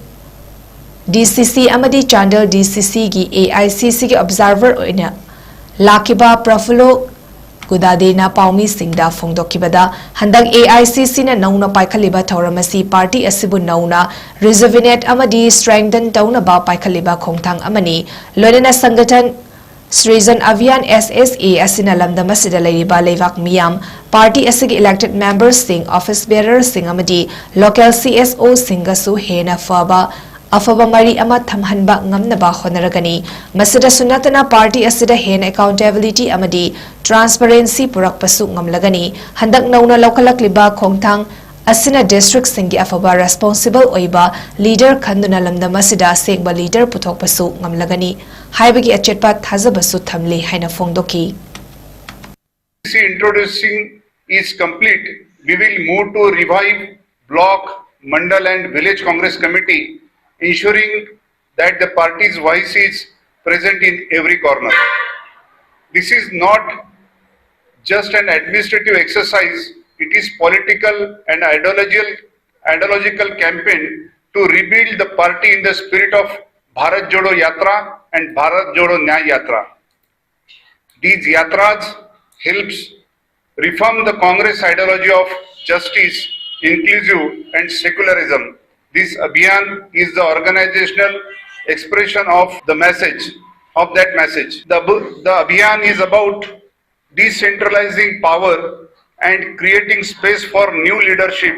D C C ꯑꯃꯗꯤ ꯆꯥꯟꯗꯦꯜ D C C ꯒꯤ A I C C ꯒꯤ observer ꯑꯣꯏꯅ ꯂꯥꯛꯈꯤꯕ ꯄ꯭ꯔꯐꯨꯜꯂꯣ ꯒꯨꯗꯥꯗꯦꯅ ꯄꯥꯎꯃꯤꯁꯤꯡꯗ ꯐꯣꯡꯗꯣꯛꯈꯤꯕꯗ, ꯍꯟꯗꯛ A I C C ꯅ ꯅꯧꯅ ꯄꯥꯏꯈꯠꯂꯤꯕ ꯊꯧꯔꯝ ꯑꯁꯤ party ꯑꯁꯤꯕꯨ ꯅꯧꯅ rejuvenate ꯑꯃꯗꯤ strengthen ꯇꯧꯅꯕ ꯄꯥꯏꯈꯠꯂꯤꯕ ꯈꯣꯡꯊꯥꯡ ꯑꯃꯅꯤ꯫ ꯂꯣꯏꯅꯅ ꯁꯪꯒꯊꯟ ꯁ꯭ꯔꯤꯖꯟ ꯑꯚꯤꯌꯥꯟ S S A ꯑꯁꯤꯅ ꯂꯝꯗꯝ ꯑꯁꯤꯗ ꯂꯩꯔꯤꯕ ꯂꯩꯕꯥꯛ ꯃꯤꯌꯥꯝ, party ꯑꯁꯤꯒꯤ elected memberꯁꯤꯡ, office bearerꯁꯤꯡ ꯑꯃꯗꯤ local C S Oꯁꯤꯡꯒꯁꯨ ꯍꯦꯟꯅ ꯐꯕ, ꯑꯐꯕ ꯃꯔꯤ ꯑꯃ ꯊꯝꯍꯟꯕ ꯉꯝꯅꯕ ꯍꯣꯠꯅꯔꯒꯅꯤ꯫ ꯃꯁꯤꯗꯁꯨ ꯅꯠꯇꯅ party ꯑꯁꯤꯗ ꯍꯦꯟꯅ accountability ꯑꯃꯗꯤ transparency ꯄꯨꯔꯛꯄꯁꯨ ꯉꯝꯂꯒꯅꯤ꯫ ꯍꯟꯗꯛ ꯅꯧꯅ ꯂꯧꯈꯠꯂꯛꯂꯤꯕ ꯈꯣꯡꯊꯥꯡ ꯑꯁꯤꯅ districtꯁꯤꯡꯒꯤ ꯑꯐꯕ responsible ꯑꯣꯏꯕ leader ꯈꯟꯗꯨꯅ ꯂꯝꯗꯝ ꯑꯁꯤꯗ ꯑꯁꯦꯡꯕ leader ꯄꯨꯊꯣꯛꯄꯁꯨ ꯉꯝꯂꯒꯅꯤ ꯍꯥꯏꯕꯒꯤ ꯑꯆꯦꯠꯄ ꯊꯥꯖꯕꯁꯨ ꯊꯝꯂꯤ ꯍꯥꯏꯅ ꯐꯣꯡꯗꯣꯛꯈꯤ꯫ Introducing is complete, we will move to revive block, mandal and village Congress committee, ensuring that the party's voice is present in every corner. This is not just an administrative exercise, it is political and ideological, ideological campaign to rebuild the party in the spirit of Bharat Jodo Yatra and Bharat Jodo Nyay Yatra. These yatras helps reform the Congress ideology of justice, inclusive and secularism. This Abhiyan is the organizational expression of the message, of that message. The, the Abhiyan is about decentralizing power and creating space for new leadership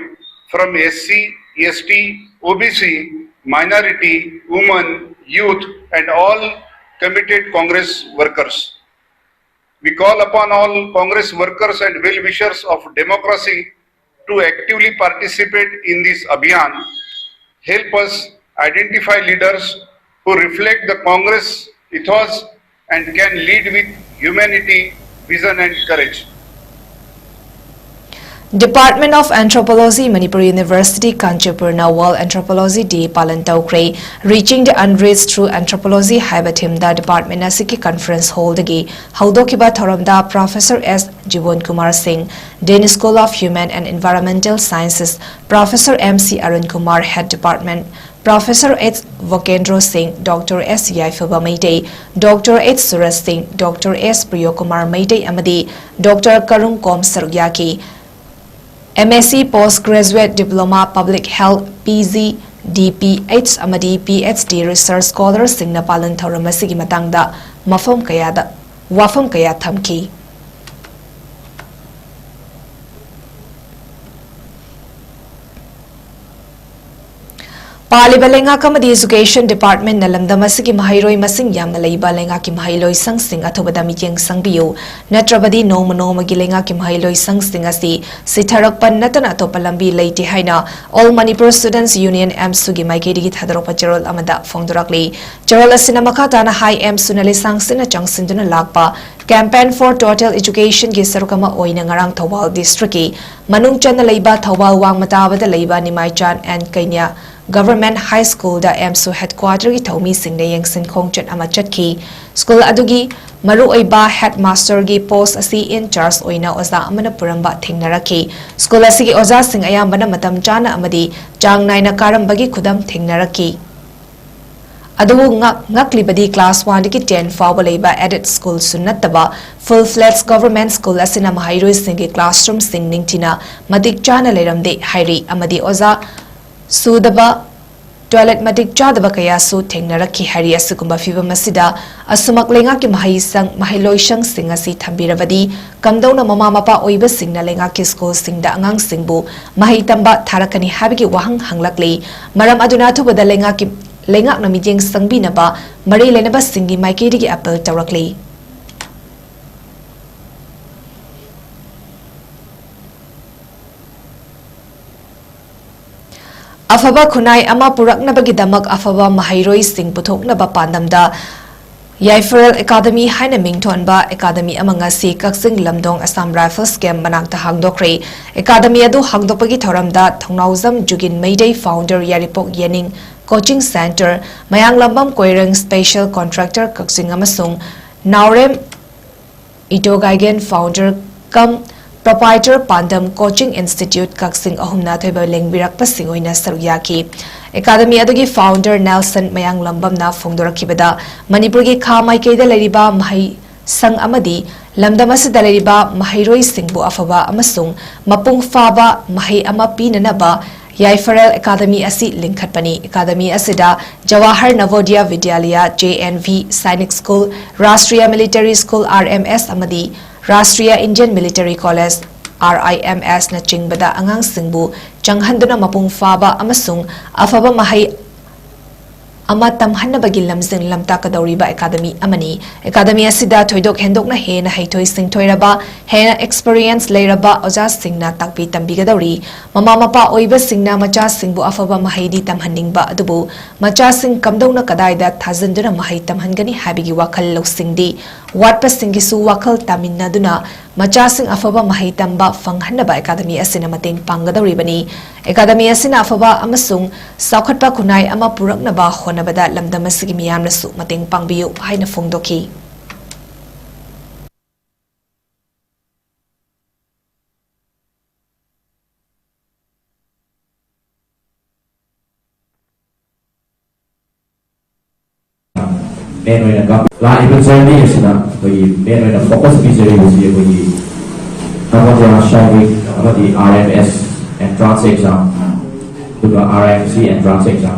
from S C, S T, O B C, minority, women, youth and all committed Congress workers. We call upon all Congress workers and well-wishers of democracy to actively participate in this Abhiyan, help us identify leaders who reflect the Congress ethos and can lead with humanity, vision and courage. Department of Anthropology, Manipur University, Kanchanpurꯅ World Anthropology Day ꯄꯥꯂꯟ ꯇꯧꯈ꯭ꯔꯦ꯫ Reaching the Unreached Through Anthropology ꯍꯥꯏꯕ themeꯗ department ꯑꯁꯤꯒꯤ conference hallꯗꯒꯤ ꯍꯧꯗꯣꯛꯈꯤꯕ ꯊꯧꯔꯝꯗ Professor S ꯖꯤꯕꯣꯟ Kumar ꯁꯤꯡ, Dean School of Human and Environmental Sciences, Professor M C Arun Kumar, Head Department, Professor H ꯚꯣꯀꯦꯟꯗ꯭ꯔꯣ ꯁꯤꯡ, Doctor S ꯌꯥꯏꯐꯕ Meitei, Doctor H ꯁꯨꯔꯖ ꯁꯤꯡ, Doctor S Priyokumar Meitei ꯑꯃꯗꯤ Doctor ꯀꯔꯨꯡ ꯀꯣꯝ ꯁꯔꯨꯛ ꯌꯥꯈꯤ꯫ M S C Post Graduate Diploma, Public Health, P G, D P H ꯑꯃꯗꯤ P H D Research Scholarꯁꯤꯡꯅ ꯄꯥꯂꯟ ꯊꯧꯔꯝ ꯑꯁꯤꯒꯤ ꯃꯇꯥꯡꯗ ꯃꯐꯝ ꯀꯌꯥꯗ ꯋꯥꯐꯝ ꯀꯌꯥ ꯊꯝꯈꯤ꯫ ꯄꯥꯜꯂꯤꯕ ꯂꯩꯉꯥꯛ ꯑꯃꯗꯤ Education Departmentꯅ ꯂꯝꯗꯝ ꯑꯁꯤꯒꯤ ꯃꯍꯩꯔꯣꯏ ꯃꯁꯤꯡ ꯌꯥꯝꯅ ꯂꯩꯕ ꯂꯩꯉꯥꯛꯀꯤ ꯃꯍꯩꯂꯣꯏꯁꯪꯁꯤꯡ ꯑꯊꯨꯕꯗ ꯃꯤꯠꯌꯦꯡ ꯆꯪꯕꯤꯌꯨ, ꯅꯠꯇ꯭ꯔꯕꯗꯤ ꯅꯣꯡꯃ ꯅꯣꯡꯃꯒꯤ ꯂꯩꯉꯥꯛꯀꯤ ꯃꯍꯩꯂꯣꯏꯁꯪꯁꯤꯡ ꯑꯁꯤ ꯁꯤꯊꯔꯛꯄ ꯅꯠꯇꯅ ꯑꯇꯣꯞꯄ ꯂꯝꯕꯤ ꯂꯩꯇꯦ ꯍꯥꯏꯅ All Manipur Students Union, AMSUꯒꯤ ꯃꯥꯏꯀꯩꯗꯒꯤ ꯊꯥꯗꯣꯔꯛꯄ ꯆꯦꯔꯣꯜ ꯑꯃꯗ ꯐꯣꯡꯗꯣꯔꯛꯂꯤ꯫ ꯆꯦꯔꯣꯜ ꯑꯁꯤꯅ ꯃꯈꯥ ꯇꯥꯅ ꯍꯥꯏ, AMSUꯅ ꯂꯤꯁꯥꯡꯁꯤꯟꯅ ꯆꯪꯁꯤꯟꯗꯨꯅ ꯂꯥꯛꯄ Campaign for Total Educationꯒꯤ ꯁꯔꯨꯛ ꯑꯃ ꯑꯣꯏꯅ ꯉꯔꯥꯡ ꯊꯧꯕꯥꯜ districtꯀꯤ ꯃꯅꯨꯡ ꯆꯟꯅ ꯂꯩꯕ ꯊꯧꯕꯥꯜ ꯋꯥꯡꯃ ꯇꯥꯕꯗ ꯂꯩꯕ ꯅꯤꯃꯥꯏꯆꯥꯟ and ꯀꯩꯅ꯭ꯌꯥ Government High Schoolꯗ AMSU headquarterꯒꯤ ꯊꯧꯃꯤꯁꯤꯡꯅ ꯌꯦꯡꯁꯤꯟ ꯈꯣꯡꯆꯠ ꯑꯃ ꯆꯠꯈꯤ꯫ School ꯑꯗꯨꯒꯤ ꯃꯔꯨꯑꯣꯏꯕ headmasterꯒꯤ post ꯑꯁꯤ in charge ꯑꯣꯏꯅ ꯑꯣꯖꯥ ꯑꯃꯅ ꯄꯨꯔꯝꯕ ꯊꯦꯡꯅꯔꯛꯈꯤ꯫ School ꯑꯁꯤꯒꯤ ꯑꯣꯖꯥꯁꯤꯡ ꯑꯌꯥꯝꯕꯅ ꯃꯇꯝ ꯆꯥꯅ ꯑꯃꯗꯤ ꯆꯥꯡ ꯅꯥꯏꯅ ꯀꯥꯔꯝꯕꯒꯤ ꯈꯨꯗꯝ ꯊꯦꯡꯅꯔꯛꯈꯤ꯫ ꯑꯗꯨꯕꯨ ꯉꯛ-, ꯉꯛꯂꯤꯕꯗꯤ class oneꯗꯒꯤ ten ꯐꯥꯎꯕ ꯂꯩꯕ aided schoolꯁꯨ ꯅꯠꯇꯕ full-fledged government school ꯑꯁꯤꯅ ꯃꯍꯩꯔꯣꯏꯁꯤꯡꯒꯤ classroomꯁꯤꯡ ꯅꯤꯡꯊꯤꯅ ꯃꯇꯤꯛ ꯆꯥꯅ ꯂꯩꯔꯝꯗꯦ ꯍꯥꯏꯔꯤ ꯑꯃꯗꯤ ꯑꯣꯖꯥ ꯁꯨꯗꯕ, toilet ꯃꯇꯤꯛ ꯆꯥꯗꯕ ꯀꯌꯥꯁꯨ ꯊꯦꯡꯅꯔꯛꯈꯤ ꯍꯥꯏꯔꯤ꯫ ꯑꯁꯤꯒꯨꯝꯕ ꯐꯤꯚꯝ ꯑꯁꯤꯗ ꯑꯁꯨꯃꯛ ꯂꯩꯉꯥꯛꯀꯤ ꯃꯍꯩꯁꯪ, ꯃꯍꯩꯂꯣꯏꯁꯪꯁꯤꯡ ꯑꯁꯤ ꯊꯝꯕꯤꯔꯕꯗꯤ ꯀꯝꯗꯧꯅ ꯃꯃꯥ ꯃꯄꯥ ꯑꯣꯏꯕꯁꯤꯡꯅ ꯂꯩꯉꯥꯛꯀꯤ schoolꯁꯤꯡꯗ ꯑꯉꯥꯡꯁꯤꯡꯕꯨ ꯃꯍꯩ ꯇꯝꯕ ꯊꯥꯔꯛꯀꯅꯤ ꯍꯥꯏꯕꯒꯤ ꯋꯥꯍꯪ ꯍꯪꯂꯛꯂꯤ꯫ ꯃꯔꯝ ꯑꯗꯨꯅ ꯑꯊꯨꯕꯗ ꯂꯩꯉꯥꯛꯀꯤ, ꯂꯩꯉꯥꯛꯅ ꯃꯤꯠꯌꯦꯡ ꯆꯪꯕꯤꯅꯕ ꯃꯔꯤ ꯂꯩꯅꯕꯁꯤꯡꯒꯤ ꯃꯥꯏꯀꯩꯗꯒꯤ appeal ꯇꯧꯔꯛꯂꯤ꯫ ꯑꯐꯕ ꯈꯨꯟꯅꯥꯏ ꯑꯃ ꯄꯨꯔꯛꯅꯕꯒꯤꯗꯃꯛ ꯑꯐꯕ ꯃꯍꯩꯔꯣꯏꯁꯤꯡ ꯄꯨꯊꯣꯛꯅꯕ ꯄꯥꯟꯗꯝꯗ ꯌꯥꯏꯐꯔꯦꯜ ꯑꯦꯀꯥꯗꯃꯤ ꯍꯥꯏꯅ ꯃꯤꯡꯊꯣꯟꯕ ꯑꯦꯀꯥꯗꯃꯤ ꯑꯃ ꯉꯁꯤ ꯀꯛꯆꯤꯡ ꯂꯝꯗꯣꯡ ꯑꯁꯥꯝ ꯔꯥꯏꯐꯜꯁ ꯀꯦꯝꯞ ꯃꯅꯥꯛꯇ ꯍꯥꯡꯗꯣꯛꯈ꯭ꯔꯦ꯫ ꯑꯦꯀꯥꯗꯃꯤ ꯑꯗꯨ ꯍꯥꯡꯗꯣꯛꯄꯒꯤ ꯊꯧꯔꯝꯗ ꯊꯧꯅꯥꯎꯖꯝ ꯖꯨꯒꯤꯟ ꯃꯩꯗꯩ, ꯐꯥꯎꯟꯗꯔ ꯌꯥꯏꯔꯤꯄꯣꯛ ꯌꯦꯅꯤꯡ ꯀꯣꯆꯤꯡ ꯁꯦꯟꯇꯔ, ꯃꯌꯥꯡꯂꯝꯕꯝ ꯀꯣꯏꯔꯪ, ꯁ꯭ꯄꯦꯁꯦꯜ ꯀꯣꯟꯇ꯭ꯔꯦꯛꯇꯔ ꯀꯛꯆꯤꯡ ꯑꯃꯁꯨꯡ ꯅꯥꯎꯔꯦꯝ ꯏꯗꯣꯒꯥꯏꯒꯦꯟ, ꯐꯥꯎꯟꯗꯔ ꯀꯝ ꯄ꯭ꯔꯣꯄꯥꯏꯇꯔ, ꯄꯥꯟꯗꯝ ꯀꯣꯆꯤꯡ ꯏꯟꯁꯇꯤꯇ꯭ꯌꯨꯠ ꯀꯛꯆꯤꯡ ꯑꯍꯨꯝꯅ ꯑꯊꯣꯏꯕ ꯂꯦꯡꯕꯤꯔꯛꯄꯁꯤꯡ ꯑꯣꯏꯅ ꯁꯔꯨꯛ ꯌꯥꯈꯤ꯫ ꯑꯦꯀꯥꯗꯃꯤ ꯑꯗꯨꯒꯤ ꯐꯥꯎꯟꯗꯔ ꯅꯦꯜꯁꯟ ꯃꯌꯥꯡꯂꯝꯕꯝꯅ ꯐꯣꯡꯗꯣꯔꯛꯈꯤꯕꯗ, ꯃꯅꯤꯄꯨꯔꯒꯤ ꯈꯥ ꯃꯥꯏꯀꯩꯗ ꯂꯩꯔꯤꯕ ꯃꯍꯩ ꯁꯪ ꯑꯃꯗꯤ ꯂꯝꯗꯝ ꯑꯁꯤꯗ ꯂꯩꯔꯤꯕ ꯃꯍꯩꯔꯣꯏꯁꯤꯡꯕꯨ ꯑꯐꯕ ꯑꯃꯁꯨꯡ ꯃꯄꯨꯡ ꯐꯥꯕ ꯃꯍꯩ ꯑꯃ ꯄꯤꯅꯅꯕ ꯌꯥꯏꯐꯔꯦꯜ ꯑꯦꯀꯥꯗꯃꯤ ꯑꯁꯤ ꯂꯤꯡꯈꯠꯄꯅꯤ꯫ ꯑꯦꯀꯥꯗꯃꯤ ꯑꯁꯤꯗ Jawahar Navodaya Vidyalaya, J N V, Sainik school, Rashtriya military school, R M S, ꯑꯃꯗꯤ Rashtriya Indian military college, R I M ꯑꯦꯁꯅꯆꯤꯡꯕꯗ ꯑꯉꯥꯡꯁꯤꯡꯕꯨ ꯆꯪꯍꯟꯗꯨꯅ ꯃꯄꯨꯡ ꯐꯥꯕ ꯑꯃꯁꯨꯡ ꯑꯐꯕ ꯃꯍꯩ ꯑꯃ ꯇꯝꯍꯟꯅꯕꯒꯤ ꯂꯝꯖꯤꯡ ꯂꯝꯇꯥꯛꯀꯗꯧꯔꯤꯕ ꯑꯦꯀꯥꯗꯃꯤ ꯑꯃꯅꯤ꯫ ꯑꯦꯀꯥꯗꯃꯤ ꯑꯁꯤꯗ ꯊꯣꯏꯗꯣꯛ ꯍꯦꯟꯗꯣꯛꯅ ꯍꯦꯟꯅ ꯍꯩꯊꯣꯏ ꯁꯤꯡꯊꯣꯏꯔꯕ, ꯍꯦꯟꯅ ꯑꯦꯛꯁꯄꯤꯔꯤꯌꯦꯟꯁ ꯂꯩꯔꯕ ꯑꯣꯖꯥꯁꯤꯡꯅ ꯇꯥꯛꯄꯤ ꯇꯝꯕꯤꯒꯗꯧꯔꯤ꯫ ꯃꯃꯥ ꯃꯄꯥ ꯑꯣꯏꯕꯁꯤꯡꯅ ꯃꯆꯥꯁꯤꯡꯕꯨ ꯑꯐꯕ ꯃꯍꯩꯗꯤ ꯇꯝꯍꯟꯅꯤꯡꯕ ꯑꯗꯨꯕꯨ ꯃꯆꯥꯁꯤꯡ ꯀꯝꯗꯧꯅ ꯀꯗꯥꯏꯗ ꯊꯥꯖꯤꯟꯗꯨꯅ ꯃꯍꯩ ꯇꯝꯍꯟꯒꯅꯤ ꯍꯥꯏꯕꯒꯤ ꯋꯥꯈꯜ ꯂꯧꯁꯤꯡꯗꯤ ꯋꯥꯠꯄꯁꯤꯡꯒꯤꯁꯨ ꯋꯥꯈꯜ ꯇꯥꯃꯤꯟꯅꯗꯨꯅ ꯃꯆꯥꯁꯤꯡ ꯑꯐꯕ ꯃꯍꯩ ꯇꯝꯕ ꯐꯪꯍꯟꯅꯕ ꯑꯦꯀꯥꯗꯃꯤ ꯑꯁꯤꯅ ꯃꯇꯦꯡ ꯄꯥꯡꯒꯗꯧꯔꯤꯕꯅꯤ꯫ ꯑꯦꯀꯥꯗꯃꯤ ꯑꯁꯤꯅ ꯑꯐꯕ ꯑꯃꯁꯨꯡ ꯆꯥꯎꯈꯠꯄ ꯈꯨꯟꯅꯥꯏ ꯑꯃ ꯄꯨꯔꯛꯅꯕ ꯍꯣꯠꯅꯕꯗ ꯂꯝꯗꯝ ꯑꯁꯤꯒꯤ ꯃꯤꯌꯥꯝꯅꯁꯨ ꯃꯇꯦꯡ ꯄꯥꯡꯕꯤꯌꯨ ꯍꯥꯏꯅ ꯐꯣꯡꯗꯣꯛꯈꯤ꯫ ꯃꯦꯟ ꯑꯣꯏꯅ ꯀꯝ-, ꯂꯥꯛꯂꯤꯕ ꯖꯔꯅꯤ ꯑꯁꯤꯗ ꯑꯩꯈꯣꯏꯒꯤ ꯃꯦꯟ ꯑꯣꯏꯅ ꯐꯣꯀꯁ ꯄꯤꯖꯔꯤꯕꯁꯤ ꯑꯩꯈꯣꯏꯒꯤ ꯅꯕꯣꯗꯤꯌꯥ ꯁꯥꯏꯅꯤꯛ ꯑꯃꯗꯤ ꯑꯥꯔ ꯑꯦꯝ ꯑꯦꯁ ꯑꯦꯟꯇ꯭ꯔꯥꯟꯁ ꯑꯦꯛꯖꯥꯝ, ꯑꯗꯨꯒ R I M C entrance exam,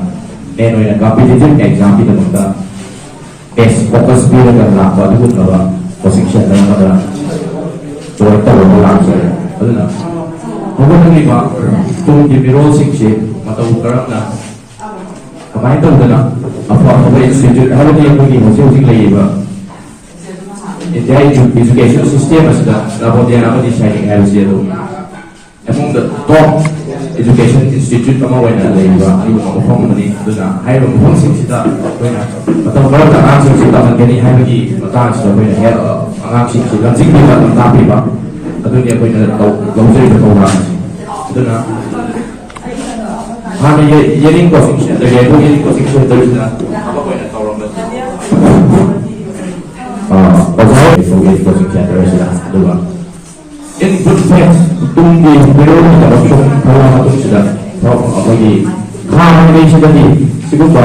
ꯃꯦꯟ ꯑꯣꯏꯅ ꯀꯝꯄꯤꯇꯤꯇꯤꯚ ꯑꯦꯛꯖꯥꯝꯒꯤꯗꯃꯛꯇ ꯕꯦꯁ ꯐꯣꯀꯁ ꯄꯤꯔꯒ ꯂꯥꯛꯄ ꯑꯗꯨꯒꯨꯝꯂꯕ ꯀꯣꯆꯤꯡ ꯁꯦꯟꯇꯔ ꯑꯃꯗ ꯖꯣꯏꯟ ꯇꯧꯔꯒ ꯂꯥꯛꯆꯔꯦ꯫ ꯑꯗꯨꯅ ꯍꯧꯒꯠꯂꯛꯂꯤꯕ ꯇꯨꯡꯒꯤ ꯃꯤꯔꯣꯜꯁꯤꯡꯁꯤ ꯃꯇꯧ ꯀꯔꯝꯅ ꯀꯃꯥꯏꯅ ꯇꯧꯗꯅ ꯑꯐ ꯑꯐꯕ ꯏꯟꯁꯇꯤꯇ꯭ꯌꯨꯠ ꯍꯥꯏꯕꯗꯤ ꯑꯩꯈꯣꯏꯒꯤ ꯍꯧꯖꯤꯛ ꯍꯧꯖꯤꯛ ꯂꯩꯔꯤꯕ ꯏꯟꯗꯤꯌꯥ ꯏꯗꯨꯀꯦꯁꯟ ꯁꯤꯁꯇꯦꯝ ꯑꯁꯤꯗ ꯅꯕꯣꯗꯤꯌꯥ ꯑꯃꯗꯤ ꯁꯥꯏꯅꯤꯛ ꯍꯥꯏꯕꯁꯤ ꯑꯗꯨꯝ among the top Education Institute ꯑꯃ ꯑꯣꯏꯅ ꯂꯩꯔꯤꯕ ꯑꯗꯨꯒꯨꯝꯕ ꯃꯐꯝ ꯑꯃꯅꯤ꯫ ꯑꯗꯨꯅ ꯍꯥꯏꯔꯤꯕ ꯃꯐꯝꯁꯤꯡꯁꯤꯗ ꯑꯩꯈꯣꯏꯅ ꯃꯇꯝ ꯈꯔꯗ ꯑꯉꯥꯡꯁꯤꯡꯁꯤ ꯇꯝꯍꯟꯒꯅꯤ ꯍꯥꯏꯕꯒꯤ ꯃꯇꯥꯡꯁꯤꯗ ꯑꯩꯈꯣꯏꯅ ꯍꯦꯛ ꯑꯉꯥꯡꯁꯤꯡꯁꯤ ꯂꯝꯖꯤꯡꯕꯤꯕ ꯂꯝꯇꯥꯛꯄꯤꯕ ꯑꯗꯨꯅꯤ ꯑꯩꯈꯣꯏꯅ ꯂꯧꯖꯔꯤꯕ ꯊꯧꯔꯥꯡ ꯑꯁꯤ꯫ ꯑꯗꯨꯅ ꯍꯥꯟꯅ ꯌꯦ- ꯌꯦꯅꯤꯡ coaching centre, ꯌꯥꯏꯐꯧ ꯌꯦꯅꯤꯡ coaching centre ꯁꯤꯗ ꯊꯕꯛ ꯑꯣꯏꯅ ꯇꯧꯔꯝꯕ ꯑꯣꯖꯥ ꯌꯥꯏꯐꯧ ꯌꯦꯅꯤꯡ coaching centre ꯁꯤꯗ꯫ ꯑꯗꯨꯒ in good faith, ꯇꯨꯡꯒꯤ ꯃꯤꯔꯣꯜꯒꯤꯗꯃꯛꯁꯨ ꯈꯜꯂꯕ ꯃꯇꯨꯡꯁꯤꯗ ꯑꯩꯈꯣꯏꯒꯤ ꯈꯥ ꯃꯥꯏꯀꯩꯁꯤꯗꯗꯤ ꯁꯤꯒꯨꯝꯕ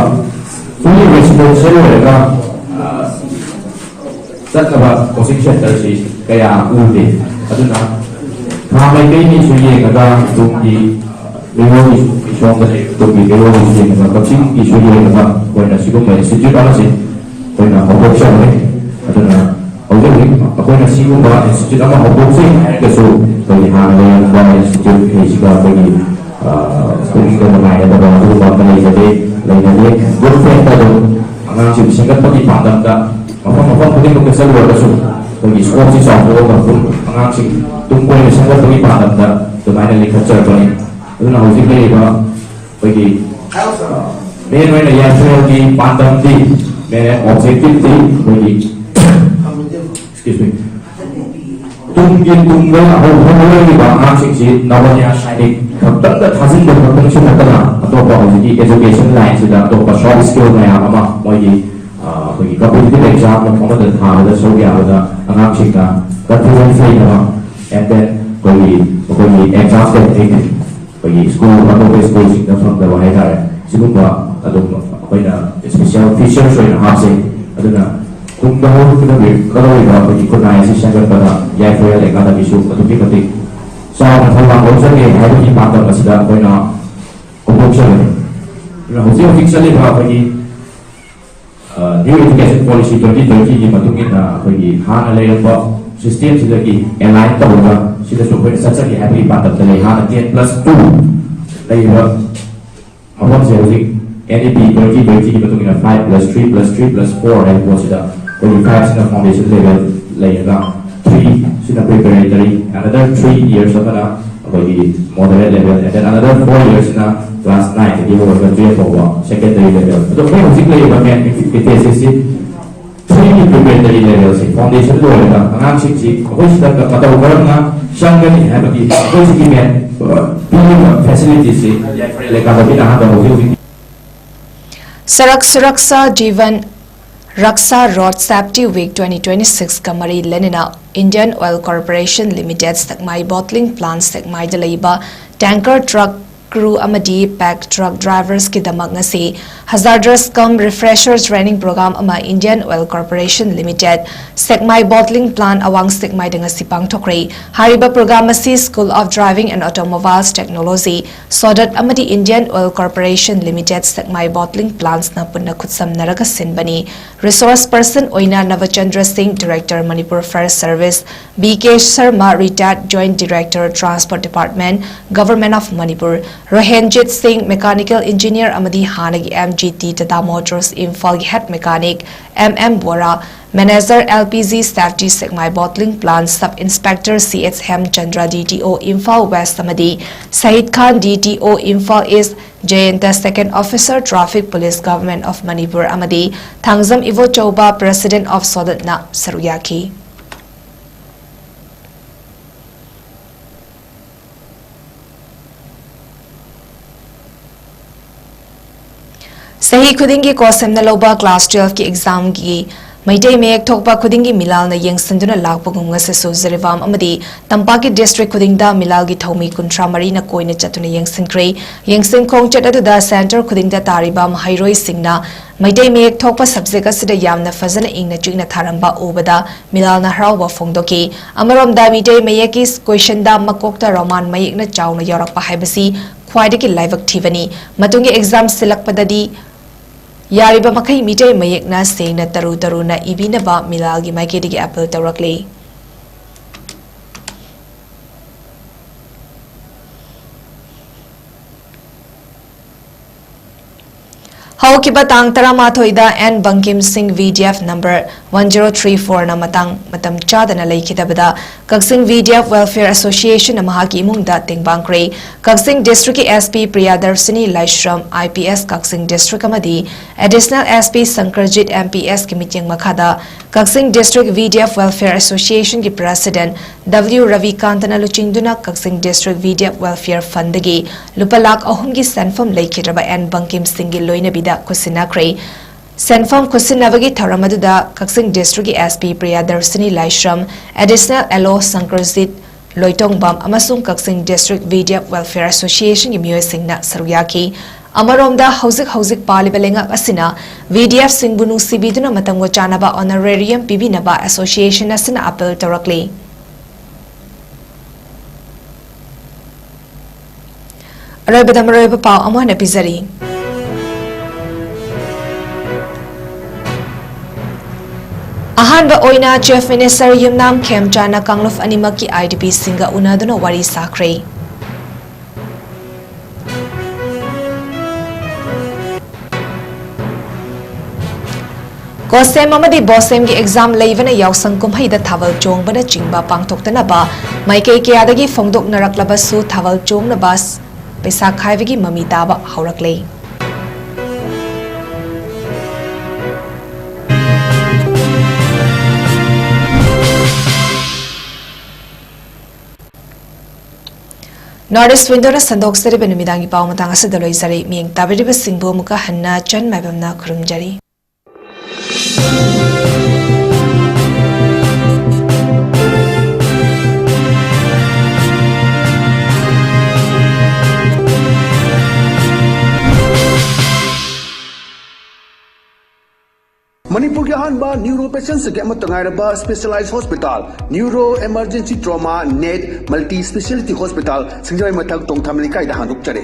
fully residential ꯑꯣꯏꯔꯒ ꯆꯠꯅꯕ coaching centre ꯁꯤ ꯀꯌꯥ ꯎꯗꯦ꯫ ꯑꯗꯨꯅ ꯈꯥ ꯃꯥꯏꯀꯩꯒꯤꯁꯨ ꯌꯦꯡꯉꯒ ꯇꯨꯡꯒꯤ ꯃꯤꯔꯣꯜꯒꯤ ꯁꯣꯝꯗ ꯂꯩꯔꯤꯕ ꯇꯨꯡꯒꯤ ꯃꯤꯔꯣꯜꯒꯤꯁꯨ ꯌꯦꯡꯉꯒ ꯀꯛꯆꯤꯡꯒꯤꯁꯨ ꯌꯦꯡꯉꯒ ꯑꯩꯈꯣꯏꯅ ꯁꯤꯒꯨꯝꯕ institute ꯑꯃꯁꯤ ꯑꯩꯈꯣꯏꯅ ꯍꯧꯗꯣꯛꯆꯕꯅꯤ꯫ ꯑꯗꯨꯅ ꯍꯧꯖꯤꯛ ꯍꯧꯖꯤꯛ ꯑꯩꯈꯣꯏꯅ ꯁꯤꯒꯨꯝꯕ institute ꯑꯃ ꯍꯧꯗꯣꯛꯆꯩ ꯍꯥꯏꯔꯒꯁꯨ ꯑꯩꯈꯣꯏꯒꯤ ꯍꯥꯟꯅ ꯂꯩꯔꯝꯕ institute ꯈꯩꯁꯤꯗ ꯑꯩꯈꯣꯏꯒꯤ ꯄꯨꯛꯅꯤꯡꯗ ꯅꯨꯡꯉꯥꯏꯅꯗꯕ ꯑꯗꯨꯒꯨꯝꯕ ꯑꯃ ꯂꯩꯖꯗꯦ꯫ ꯂꯩꯅꯗꯦ꯫ Good faith ꯑꯗꯨꯝ ꯑꯉꯥꯡꯁꯤꯡ ꯁꯦꯝꯒꯠꯄꯒꯤ ꯄꯥꯟꯗꯝꯗ ꯃꯐꯝ ꯃꯐꯝ ꯈꯨꯗꯤꯡꯃꯛꯇ ꯆꯠꯂꯨꯔꯒꯁꯨ ꯑꯩꯈꯣꯏꯒꯤ scope ꯁꯤ ꯆꯥꯎꯊꯣꯛꯑꯒ ꯑꯗꯨꯝ ꯑꯉꯥꯡꯁꯤꯡ ꯇꯨꯡ ꯀꯣꯏꯅ ꯁꯦꯝꯒꯠꯄꯒꯤ ꯄꯥꯟꯗꯝꯗ ꯑꯗꯨꯃꯥꯏꯅ ꯂꯤꯡꯈꯠꯆꯔꯛꯄꯅꯤ꯫ ꯑꯗꯨꯅ ꯍꯧꯖꯤꯛ ꯂꯩꯔꯤꯕ ꯑꯩꯈꯣꯏꯒꯤ main ꯑꯣꯏꯅ ꯌꯥꯏꯐꯔꯦꯜꯒꯤ ꯄꯥꯟꯗꯝꯗꯤ, main objective ꯇꯤ ꯑꯩꯈꯣꯏꯒꯤ excuse me, ꯇꯨꯡꯒꯤ ꯇꯨꯡꯗ ꯍꯧꯒꯠꯂꯛꯂꯤꯕ ꯑꯉꯥꯡꯁꯤꯡꯁꯤ ꯅꯕꯣꯗꯤꯌꯥ ꯁꯥꯏꯅꯤꯛ ꯈꯛꯇꯪꯗ ꯊꯥꯖꯤꯟꯕ ꯈꯛꯇꯪꯁꯨ ꯅꯠꯇꯅ ꯑꯇꯣꯞꯄ ꯍꯧꯖꯤꯛꯀꯤ education line ꯁꯤꯗ ꯑꯇꯣꯞꯄ soft skill ꯃꯌꯥꯝ ꯑꯃ ꯃꯣꯏꯒꯤ ꯑꯩꯈꯣꯏꯒꯤ competitive exam ꯑꯃꯗ ꯊꯥꯕꯗ ꯁꯔꯨꯛ ꯌꯥꯕꯗ ꯑꯉꯥꯡꯁꯤꯡꯗ confidence ꯂꯩꯅꯕ, and then ꯑꯩꯈꯣꯏꯒꯤ ꯑꯩꯈꯣꯏꯒꯤ exam technique ꯑꯩꯈꯣꯏꯒꯤ school ꯑꯇꯣꯞꯄ school ꯁꯤꯡꯗ ꯐꯪꯗꯕ ꯍꯥꯏꯇꯥꯔꯦ꯫ ꯁꯤꯒꯨꯝꯕ ꯑꯗꯨꯝ ꯑꯩꯈꯣꯏꯅ special features ꯑꯣꯏꯅ ꯍꯥꯞꯆꯩ꯫ ꯑꯗꯨꯅ ꯇꯨꯡꯗ ꯍꯧꯒꯠꯀꯗꯧꯔꯤꯕ ꯑꯩꯈꯣꯏꯒꯤ ꯈꯨꯟꯅꯥꯏ ꯑꯁꯤ ꯁꯦꯝꯒꯠꯄꯗ ꯌꯥꯏꯐꯔꯦꯜ academy ꯁꯨ ꯑꯗꯨꯛꯀꯤ ꯃꯇꯤꯛ ꯆꯥꯎꯅ ꯊꯧꯗꯥꯡ ꯂꯧꯖꯒꯦ ꯍꯥꯏꯕꯒꯤ ꯄꯥꯟꯗꯝ ꯑꯁꯤꯗ ꯑꯩꯈꯣꯏꯅ ꯐꯣꯡꯗꯣꯛꯆꯕꯅꯤ꯫ ꯑꯗꯨꯅ ꯍꯧꯖꯤꯛ ꯍꯧꯖꯤꯛ ꯆꯠꯂꯤꯕ ꯑꯩꯈꯣꯏꯒꯤ new education policy twenty twenty ꯒꯤ ꯃꯇꯨꯡ ꯏꯟꯅ ꯑꯩꯈꯣꯏꯒꯤ ꯍꯥꯟꯅ ꯂꯩꯔꯝꯕ system ꯁꯤꯗꯒꯤ align ꯇꯧꯔꯒ ꯁꯤꯗꯁꯨ ꯑꯩꯈꯣꯏꯅ ꯆꯠꯆꯒꯦ ꯍꯥꯏꯕꯒꯤ ꯄꯥꯟꯗꯝꯗ ꯂꯩ꯫ ꯍꯥꯟꯅ ten plus two ꯂꯩꯔꯤꯕ ꯃꯐꯝꯁꯦ ꯍꯧꯖꯤꯛ N E P twenty twenty ꯒꯤ ꯃꯇꯨꯡ ꯏꯟꯅ five plus three plus three plus four ꯍꯥꯏꯕ ꯄꯣꯠꯁꯤꯗ ꯑꯩꯈꯣꯏꯒꯤ five ꯁꯤꯅ foundation level ꯂꯩꯔꯒ three ꯁꯤꯅ preparatory, another three years ꯑꯃꯅ ꯑꯩꯈꯣꯏꯒꯤ moderate level, and then another four years ꯅ class nine ꯗꯒꯤ ꯍꯧꯔꯒ twelve ꯐꯥꯎꯕ secondary level꯫ ꯑꯗꯣ ꯑꯩꯈꯣꯏ ꯍꯧꯖꯤꯛ ꯂꯩꯔꯤꯕ main emphasis ꯁꯤ three ꯒꯤ preparatory level ꯁꯤ foundation ꯂꯣꯏꯔꯒ ꯑꯉꯥꯡꯁꯤꯡꯁꯤ ꯑꯩꯈꯣꯏ ꯁꯤꯗ ꯃꯇꯧ ꯀꯔꯝꯅ ꯆꯪꯒꯅꯤ ꯍꯥꯏꯕꯒꯤ ꯑꯩꯈꯣꯏ ꯁꯤꯒꯤ main, ꯑ, ꯄꯤꯔꯤꯕ facility ꯁꯤ ꯌꯥꯏꯐꯔꯦꯜ ꯑꯦꯀꯥꯗꯃꯤꯅ ꯑꯍꯥꯟꯕ ꯍꯧꯖꯤꯛ ꯍꯧꯖꯤꯛ Sarak Suraksha Jeevan Raksha Road Safety Week twenty twenty-six ꯀ ꯃꯔꯤ ꯂꯩꯅꯅ Indian Oil Corporation Limited ꯁꯦꯛꯃꯥꯏ Bottling Plant ꯁꯦꯛꯃꯥꯏꯗ ꯂꯩꯕ tanker truck crew ꯑꯃꯗꯤ pack truck drivers ꯀꯤꯗꯃꯛ ꯉꯁꯤ hazardous cum refresher training program ꯑꯃ Indian Oil Corporation Limited ꯁꯦꯛꯃꯥꯏ Bottling Plant ꯑꯋꯥꯡ ꯁꯦꯛꯃꯥꯏꯗ ꯉꯁꯤ ꯄꯥꯡꯊꯣꯛꯈ꯭ꯔꯦ꯫ ꯍꯥꯏꯔꯤꯕ program ꯑꯁꯤ School of Driving and Automobiles Technology, ꯁꯣꯗꯠ ꯑꯃꯗꯤ Indian Oil Corporation Limited ꯁꯦꯛꯃꯥꯏ Bottling Plants ꯅ ꯄꯨꯟꯅ ꯈꯨꯠꯁꯝꯅꯔꯒ ꯁꯤꯟꯕꯅꯤ꯫ Resource person ꯑꯣꯏꯅ ꯅꯕꯆꯟꯗ꯭ꯔ ꯁꯤꯡ, Director Manipur Fire Service, B K Sharma, Retired Joint Director Transport Department, Government of Manipur, ꯔꯣꯍꯦꯟꯖꯤꯠ ꯁꯤꯡ, Mechanical Engineer ꯑꯃꯗꯤ ꯍꯥꯟꯅꯒꯤ M G T Tata Motors ꯏꯝꯐꯥꯜꯒꯤ Head Mechanic, M M ꯕꯣꯔꯥ, Manager L P G Safety ꯁꯦꯛꯃꯥꯏ Bottling Plant Sub Inspector C H ꯍꯦꯝꯆꯟꯗ꯭ꯔ, D T O Imphal West ꯑꯃꯗꯤ ꯁꯍꯤꯗ ꯈꯥꯟ, D T O Imphal East, ꯖꯌꯟꯇ Second Officer Traffic Police Government of Manipur ꯑꯃꯗꯤ Thangjam Ibochouba President of ꯁꯣꯗꯠꯅ ꯁꯔꯨꯛ ꯌꯥꯈꯤ꯫ ꯆꯍꯤ ꯈꯨꯗꯤꯡꯒꯤ ꯀꯣ ꯁꯦꯝꯅ ꯂꯧꯕ class twelve ꯀꯤ exam ꯒꯤ ꯃꯩꯇꯩ ꯃꯌꯦꯛ ꯊꯣꯛꯄ ꯈꯨꯗꯤꯡꯒꯤ ꯃꯤꯂꯥꯜꯅ ꯌꯦꯡꯁꯤꯟꯗꯨꯅ ꯂꯥꯛꯄꯒꯨꯝ ꯉꯁꯤꯁꯨ ꯖꯤꯔꯤꯕꯥꯝ ꯑꯃꯗꯤ ꯇꯝꯄꯥꯛꯀꯤ district ꯈꯨꯗꯤꯡꯗ ꯃꯤꯂꯥꯜꯒꯤ ꯊꯧꯃꯤ ꯀꯨꯟꯊ꯭ꯔꯥ ꯃꯔꯤꯅ ꯀꯣꯏꯅ ꯆꯠꯇꯨꯅ ꯌꯦꯡꯁꯤꯟꯈ꯭ꯔꯦ꯫ ꯌꯦꯡꯁꯤꯟ ꯈꯣꯡꯆꯠ ꯑꯗꯨꯗ centre ꯈꯨꯗꯤꯡꯗ ꯇꯥꯔꯤꯕ ꯃꯍꯩꯔꯣꯏꯁꯤꯡꯅ ꯃꯩꯇꯩ ꯃꯌꯦꯛ ꯊꯣꯛꯄ subject ꯑꯁꯤꯗ ꯌꯥꯝꯅ ꯐꯖꯅ ꯏꯪꯅ ꯆꯤꯛꯅ ꯊꯥꯔꯝꯕ ꯎꯕꯗ ꯃꯤꯂꯥꯜꯅ ꯍꯔꯥꯎꯕ ꯐꯣꯡꯗꯣꯛꯈꯤ꯫ ꯑꯃꯔꯣꯝꯗ ꯃꯤꯇꯩ ꯃꯌꯦꯛꯀꯤ question ꯗ ꯃꯀꯣꯛꯇ Roman ꯃꯌꯦꯛꯅ ꯆꯥꯎꯅ ꯌꯥꯎꯔꯛꯄ ꯍꯥꯏꯕꯁꯤ ꯈ꯭ꯋꯥꯏꯗꯒꯤ ꯂꯥꯏꯕꯛ ꯊꯤꯕꯅꯤ꯫ ꯃꯇꯨꯡꯒꯤ exam ꯁꯤꯜꯂꯛꯄꯗꯗꯤ ꯌꯥꯔꯤꯕ ꯃꯈꯩ ꯃꯤꯇꯩ ꯃꯌꯦꯛꯅ ꯁꯦꯡꯅ ꯇꯔꯨ ꯇꯔꯨꯅ ꯏꯕꯤꯅꯕ ꯃꯤꯂꯥꯜꯒꯤ ꯃꯥꯏꯀꯩꯗꯒꯤ appeal ꯇꯧꯔꯛꯂꯤ꯫ ꯍꯧ ꯍꯧꯈꯤꯕ ꯇꯥꯡ ꯇꯔꯥꯃꯥꯊꯣꯏꯗ ꯑꯦꯟ ꯕꯪꯀꯤꯝ ꯁꯤꯡ VDF number one zero three four ꯅ ꯃꯇꯥꯡ ꯃꯇꯝ ꯆꯥꯗꯅ ꯂꯩꯈꯤꯗꯕꯗ ꯀꯛꯆꯤꯡ VDF Welfare Association ꯅ ꯃꯍꯥꯛꯀꯤ ꯏꯃꯨꯡꯗ ꯇꯦꯡꯕꯥꯡꯈ꯭ꯔꯦ꯫ ꯀꯛꯆꯤꯡ district ꯀꯤ SP ꯄ꯭ꯔꯤꯌꯥꯗꯔꯁꯤꯅꯤ ꯂꯥꯏꯁ꯭ꯔꯝ, IPS, ꯀꯛꯆꯤꯡ district ꯑꯃꯗꯤ Additional SP ꯁꯪꯀꯔꯖꯤꯠ, MPS ꯀꯤ ꯃꯤꯠꯌꯦꯡ ꯃꯈꯥꯗ ꯀꯛꯆꯤꯡ district VDF Welfare Association ꯒꯤ president W ꯔꯕꯤꯀꯥꯟꯇꯅ ꯂꯨꯆꯤꯡꯗꯨꯅ ꯀꯛꯆꯤꯡ district VDF Welfare Fund ꯗꯒꯤ ꯂꯨꯄꯥ ꯂꯥꯈ ꯑꯍꯨꯝꯒꯤ ꯁꯦꯟꯐꯝ ꯂꯩꯈꯤꯗ꯭ꯔꯕ ꯑꯦꯟ ꯕꯪꯀꯤꯝ ꯁꯤꯡꯒꯤ ꯂꯣꯏꯅꯕꯤꯗ ꯈꯨꯠꯁꯤꯟꯅꯈ꯭ꯔꯦ꯫ ꯁꯦꯟꯐꯝ ꯈꯨꯠꯁꯤꯟꯅꯕꯒꯤ ꯊꯧꯔꯝ ꯑꯗꯨꯗ ꯀꯛꯆꯤꯡ district ꯀꯤ SP ꯄ꯭ꯔꯤꯌꯥꯗꯔꯁꯤꯅꯤ ꯂꯥꯏꯁ꯭ꯔꯝ, Additional LO ꯁꯪꯀꯔꯖꯤꯠ ꯂꯣꯏꯇꯣꯡꯕꯝ ꯑꯃꯁꯨꯡ ꯀꯛꯆꯤꯡ district VDF Welfare Association ꯒꯤ ꯃꯤꯑꯣꯏꯁꯤꯡꯅ ꯁꯔꯨꯛ ꯌꯥꯈꯤ꯫ ꯑꯃꯔꯣꯝꯗ, ꯍꯧꯖꯤꯛ ꯍꯧꯖꯤꯛ ꯄꯥꯜꯂꯤꯕ ꯂꯩꯉꯥꯛ ꯑꯁꯤꯅ VDF ꯁꯤꯡꯕꯨ ꯅꯨꯡꯁꯤꯕꯤꯗꯨꯅ ꯃꯇꯝꯒ ꯆꯥꯟꯅꯕ honorarium ꯄꯤꯕꯤꯅꯕ association ꯑꯁꯤꯅ appeal ꯇꯧꯔꯛꯂꯤ꯫ ꯑꯔꯣꯏꯕꯗ ꯃꯔꯨꯑꯣꯏꯕ ꯄꯥꯎ ꯑꯃꯨꯛ ꯍꯟꯅ ꯄꯤꯖꯔꯤ꯫ ꯑꯍꯥꯟꯕ ꯑꯣꯏꯅ Chief Minister ꯌꯨꯝꯅꯥꯝ ꯈꯦꯝꯆꯥꯟꯅ ꯀꯥꯡꯂꯨꯞ ꯑꯅꯤꯃꯛꯀꯤ IDP ꯁꯤꯡꯒ ꯎꯅꯗꯨꯅ ꯋꯥꯔꯤ ꯁꯥꯈ꯭ꯔꯦ꯫ ꯀꯣꯁꯦꯝ ꯑꯃꯗꯤ ꯕꯣꯁꯦꯝꯒꯤ exam ꯂꯩꯕꯅ ꯌꯥꯎꯁꯪ ꯀꯨꯝꯍꯩꯗ ꯊꯥꯕꯜ ꯆꯣꯡꯕꯅꯆꯤꯡꯕ ꯄꯥꯡꯊꯣꯛꯇꯅꯕ ꯃꯥꯏꯀꯩ ꯀꯌꯥꯗꯒꯤ ꯐꯣꯡꯗꯣꯛꯅꯔꯛꯂꯕꯁꯨ, ꯊꯥꯕꯜ ꯆꯣꯡꯅꯕ ꯄꯩꯁꯥ ꯈꯥꯏꯕꯒꯤ ꯃꯃꯤ ꯇꯥꯕ ꯍꯧꯔꯛꯂꯦ꯫ North East Window ꯅ ꯁꯟꯗꯣꯛꯆꯔꯤꯕ ꯅꯨꯃꯤꯗꯥꯡꯒꯤ ꯄꯥꯎ ꯃꯇꯥꯡ ꯑꯁꯤꯗ ꯂꯣꯏꯖꯔꯦ꯫ ꯃꯤꯠꯌꯦꯡ ꯇꯥꯕꯤꯔꯤꯕꯁꯤꯡꯕꯨ ꯑꯃꯨꯛꯀ ꯍꯟꯅ ꯆꯟ ꯃꯥꯏꯕꯝꯅ ꯈꯨꯔꯨꯝꯖꯔꯤ꯫ ꯃꯅꯤꯄꯨꯔꯒꯤ ꯑꯍꯥꯟꯕ neuro patient ꯁꯤꯡꯒꯤ ꯑꯃꯠꯇ ꯉꯥꯏꯔꯕ specialized hospital, Neuro Emergency Trauma Net Multi Speciality Hospital, ꯁꯤꯡꯖꯃꯩ ꯃꯊꯛ ꯇꯣꯡꯊꯥꯝ ꯂꯩꯀꯥꯏꯗ ꯍꯥꯡꯗꯣꯛꯆꯔꯦ꯫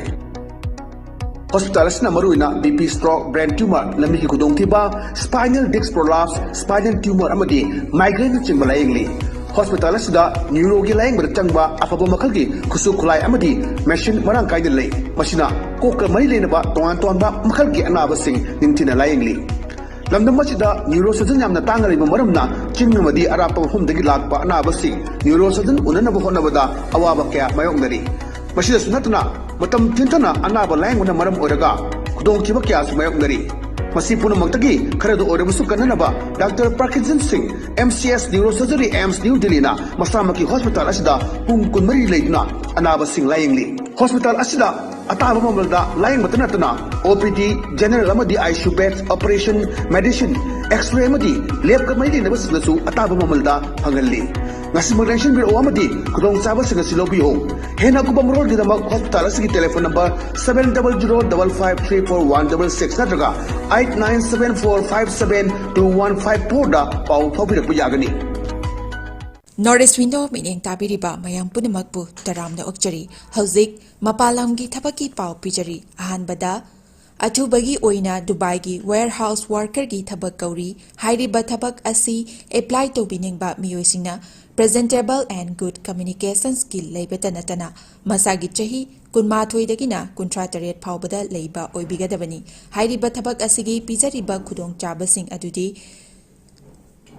Hospital ꯑꯁꯤꯅ ꯃꯔꯨꯑꯣꯏꯅ BP stroke, brain tumor, ꯂꯝꯕꯤꯒꯤ ꯈꯨꯗꯣꯡꯊꯤꯕ, spinal disc prolapse, spinal tumor ꯑꯃꯗꯤ migraine ꯅꯆꯤꯡꯕ ꯂꯥꯌꯦꯡꯂꯤ꯫ ꯍꯣꯁꯄꯤꯇꯥꯜ ꯑꯁꯤꯗ ꯅ꯭ꯌꯨꯔꯣꯒꯤ ꯂꯥꯌꯦꯡꯕꯗ ꯆꯪꯕ ꯑꯐꯕ ꯃꯈꯜꯒꯤ ꯈꯨꯠꯁꯨ ꯈꯨꯠꯂꯥꯏ ꯑꯃꯗꯤ ꯃꯦꯁꯤꯟ ꯃꯔꯥꯡ ꯀꯥꯏꯅ ꯂꯩ꯫ ꯃꯁꯤꯅ ꯀꯣꯛꯀ ꯃꯔꯤ ꯂꯩꯅꯕ ꯇꯣꯉꯥꯟ ꯇꯣꯉꯥꯟꯕ ꯃꯈꯜꯒꯤ ꯑꯅꯥꯕꯁꯤꯡ ꯅꯤꯡꯊꯤꯅ ꯂꯥꯌꯦꯡꯂꯤ꯫ ꯂꯝꯗꯝ ꯑꯁꯤꯗ ꯅ꯭ꯌꯨꯔꯣ ꯁꯔꯖꯟ ꯌꯥꯝꯅ ꯇꯥꯡꯅ ꯂꯩꯕ ꯃꯔꯝꯅ ꯆꯤꯡ ꯑꯃꯗꯤ ꯑꯔꯥꯞꯄ ꯃꯐꯝꯗꯒꯤ ꯂꯥꯛꯄ ꯑꯅꯥꯕꯁꯤꯡ ꯅ꯭ꯌꯨꯔꯣ ꯁꯔꯖꯟ ꯎꯅꯅꯕ ꯍꯣꯠꯅꯕꯗ ꯑꯋꯥꯕ ꯀꯌꯥ ꯃꯥꯌꯣꯛꯅꯔꯤ꯫ ꯃꯁꯤꯗꯁꯨ ꯅꯠꯇꯅ ꯃꯇꯝ ꯊꯦꯡꯊꯅ ꯑꯅꯥꯕ ꯂꯥꯌꯦꯡꯕꯅ ꯃꯔꯝ ꯑꯣꯏꯔꯒ ꯈꯨꯗꯣꯡꯊꯤꯕ ꯀꯌꯥꯁꯨ ꯃꯥꯌꯣꯛꯅꯔꯤ꯫ ꯃꯁꯤ ꯄꯨꯝꯅꯃꯛꯇꯒꯤ ꯈꯔꯗ ꯑꯣꯏꯔꯕꯁꯨ ꯀꯟꯅꯅꯕ ꯗꯥꯛꯇꯔ ꯄ꯭ꯔꯀꯤꯟꯖꯟ ꯁꯤꯡ, M C S Neurosurgery, AIIMS New Delhi ꯅ ꯃꯁꯥꯃꯛꯀꯤ ꯍꯣꯁꯄꯤꯇꯥꯜ ꯑꯁꯤꯗ ꯄꯨꯡ ꯀꯨꯟꯃꯔꯤ ꯂꯩꯗꯨꯅ ꯑꯅꯥꯕꯁꯤꯡ ꯂꯥꯌꯦꯡꯂꯤ꯫ ꯍꯣꯁꯄꯤꯇꯥꯜ ꯑꯁꯤꯗ ꯑꯇꯥꯕ ꯃꯃꯜꯗ ꯂꯥꯌꯦꯡꯕꯇ ꯅꯠꯇꯅ O P D, general ꯑꯃꯗꯤ I C U beds, operation, medicine, X-ray ꯑꯃꯗꯤ lab ꯀ ꯃꯔꯤ ꯂꯩꯅꯕꯁꯤꯡꯗꯁꯨ ꯑꯇꯥꯕ ꯃꯃꯜꯗ ꯐꯪꯍꯜꯂꯤ꯫ ꯉꯁꯤꯃꯛ ꯂꯦꯡꯁꯤꯟꯕꯤꯔꯛꯎ ꯑꯃꯗꯤ ꯈꯨꯗꯣꯡꯆꯥꯕꯁꯤꯡ ꯑꯁꯤ ꯂꯧꯕꯤꯌꯨ꯫ ꯍꯦꯟꯅ ꯑꯀꯨꯞꯄ ꯃꯔꯣꯜꯒꯤꯗꯃꯛ ꯍꯣꯁꯄꯤꯇꯥꯜ ꯑꯁꯤꯒꯤ telephone number seven double zero double five three four one double six ꯅꯠꯇ꯭ꯔꯒ eight nine seven four five seven two one five four ꯗ ꯄꯥꯎ ꯐꯥꯎꯕꯤꯔꯛꯄ ꯌꯥꯒꯅꯤ꯫ North East Window ꯃꯤꯠꯌꯦꯡ ꯇꯥꯕꯤꯔꯤꯕ ꯃꯌꯥꯝ ꯄꯨꯝꯅꯃꯛꯄꯨ ꯇꯔꯥꯝꯅ ꯑꯣꯛꯆꯔꯤ꯫ ꯍꯧꯖꯤꯛ ꯃꯄꯥꯟ ꯂꯝꯒꯤ ꯊꯕꯛꯀꯤ ꯄꯥꯎ ꯄꯤꯖꯔꯤ꯫ ꯑꯍꯥꯟꯕꯗ, ꯑꯊꯨꯕꯒꯤ ꯑꯣꯏꯅ ꯗꯨꯕꯥꯏꯒꯤ warehouse worker ꯒꯤ ꯊꯕꯛ ꯀꯧꯔꯤ꯫ ꯍꯥꯏꯔꯤꯕ ꯊꯕꯛ ꯑꯁꯤ apply ꯇꯧꯕꯤꯅꯤꯡꯕ ꯃꯤꯑꯣꯏꯁꯤꯡꯅ presentable and good communication skill ꯂꯩꯕꯇ ꯅꯠꯇꯅ ꯃꯁꯥꯒꯤ ꯆꯍꯤ ꯀꯨꯟꯃꯥꯊꯣꯏꯗꯒꯤꯅ ꯀꯨꯟꯊ꯭ꯔꯥ ꯇꯔꯦꯠ ꯐꯥꯎꯕꯗ ꯂꯩꯕ ꯑꯣꯏꯕꯤꯒꯗꯕꯅꯤ꯫ ꯍꯥꯏꯔꯤꯕ ꯊꯕꯛ ꯑꯁꯤꯒꯤ ꯄꯤꯖꯔꯤꯕ ꯈꯨꯗꯣꯡꯆꯥꯕꯁꯤꯡ ꯑꯗꯨꯗꯤ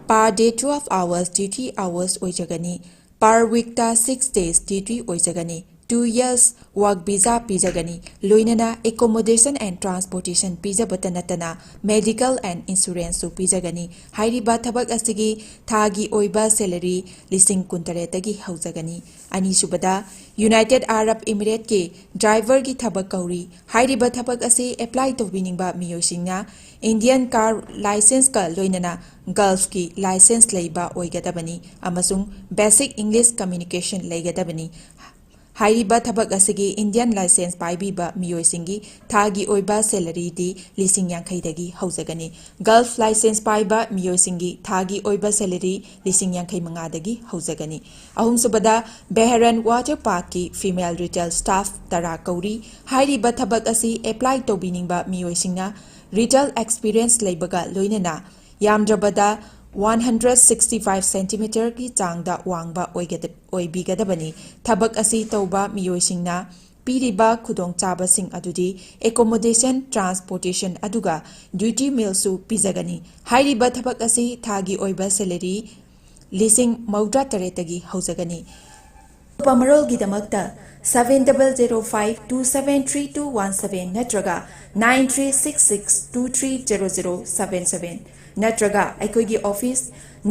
per day twelve hours duty hours ꯑꯣꯏꯖꯒꯅꯤ꯫ Per week ꯇ six days duty ꯑꯣꯏꯖꯒꯅꯤ꯫ Two years work visa ꯄꯤꯖꯒꯅꯤ꯫ ꯂꯣꯏꯅꯅ accommodation and transportation ꯄꯤꯖꯕꯇ ꯅꯠꯇꯅ medical and insurance ꯁꯨ ꯄꯤꯖꯒꯅꯤ꯫ ꯍꯥꯏꯔꯤꯕ ꯊꯕꯛ ꯑꯁꯤꯒꯤ ꯊꯥꯒꯤ ꯑꯣꯏꯕ salary ꯂꯤꯁꯤꯡ ꯀꯨꯟꯇꯔꯦꯠꯇꯒꯤ ꯍꯧꯖꯒꯅꯤ꯫ ꯑꯅꯤꯁꯨꯕꯗ, United Arab Emirates ꯀꯤ driver ꯒꯤ ꯊꯕꯛ ꯀꯧꯔꯤ꯫ ꯍꯥꯏꯔꯤꯕ ꯊꯕꯛ ꯑꯁꯤ apply ꯇꯧꯕꯤꯅꯤꯡꯕ ꯃꯤꯑꯣꯏꯁꯤꯡꯅ Indian car licence ꯀ ꯂꯣꯏꯅꯅ Gulf ꯀꯤ licence ꯂꯩꯕ ꯑꯣꯏꯒꯗꯕꯅꯤ ꯑꯃꯁꯨꯡ basic English communication ꯂꯩꯒꯗꯕꯅꯤ꯫ ꯍꯥꯏꯔꯤꯕ ꯊꯕꯛ ꯑꯁꯤꯒꯤ Indian licence ꯄꯥꯏꯕꯤꯕ ꯃꯤꯑꯣꯏꯁꯤꯡꯒꯤ ꯊꯥꯒꯤ ꯑꯣꯏꯕ salary ꯗꯤ ꯂꯤꯁꯤꯡ ꯌꯥꯡꯈꯩꯗꯒꯤ ꯍꯧꯖꯒꯅꯤ꯫ Gulf licence ꯄꯥꯏꯕ ꯃꯤꯑꯣꯏꯁꯤꯡꯒꯤ ꯊꯥꯒꯤ ꯑꯣꯏꯕ salary ꯂꯤꯁꯤꯡ ꯌꯥꯡꯈꯩ ꯃꯉꯥꯗꯒꯤ ꯍꯧꯖꯒꯅꯤ꯫ ꯑꯍꯨꯝꯁꯨꯕꯗ, Bahrain Water Park ꯀꯤ female retail staff ꯇꯔꯥ ꯀꯧꯔꯤ꯫ ꯍꯥꯏꯔꯤꯕ ꯊꯕꯛ ꯑꯁꯤ apply ꯇꯧꯕꯤꯅꯤꯡꯕ ꯃꯤꯑꯣꯏꯁꯤꯡꯅ retail experience ꯂꯩꯕꯒ ꯂꯣꯏꯅꯅ ꯌꯥꯝꯗ꯭ꯔꯕꯗ ꯋꯥꯟ ꯍꯟꯗ꯭ꯔꯦꯠ ꯁꯤꯛꯁꯇꯤ ꯐꯥꯏꯚ ꯁꯦꯟꯇꯤꯃꯤꯇꯔꯒꯤ ꯆꯥꯡꯗ ꯋꯥꯡꯕ ꯑꯣꯏꯒꯗ-, ꯑꯣꯏꯕꯤꯒꯗꯕꯅꯤ꯫ ꯊꯕꯛ ꯑꯁꯤ ꯇꯧꯕ ꯃꯤꯑꯣꯏꯁꯤꯡꯅ ꯄꯤꯔꯤꯕ ꯈꯨꯗꯣꯡꯆꯥꯕꯁꯤꯡ ꯑꯗꯨꯗꯤ accommodation, transportation, ꯑꯗꯨꯒ duty mealꯁꯨ ꯄꯤꯖꯒꯅꯤ꯫ ꯍꯥꯏꯔꯤꯕ ꯊꯕꯛ ꯑꯁꯤ ꯊꯥꯒꯤ ꯑꯣꯏꯕ salary ꯂꯤꯁꯤꯡ ꯃꯧꯗ꯭ꯔꯥ ꯇꯔꯦꯠꯇꯒꯤ ꯍꯧꯖꯒꯅꯤ꯫ ꯑꯀꯨꯞꯄ ꯃꯔꯣꯜꯒꯤꯗꯃꯛꯇ seven double zero five two seven three two one seven ꯅꯠꯇ꯭ꯔꯒ nine three six six two three zero zero seven seven ꯅꯠꯇ꯭ꯔꯒ ꯑꯩꯈꯣꯏꯒꯤ office,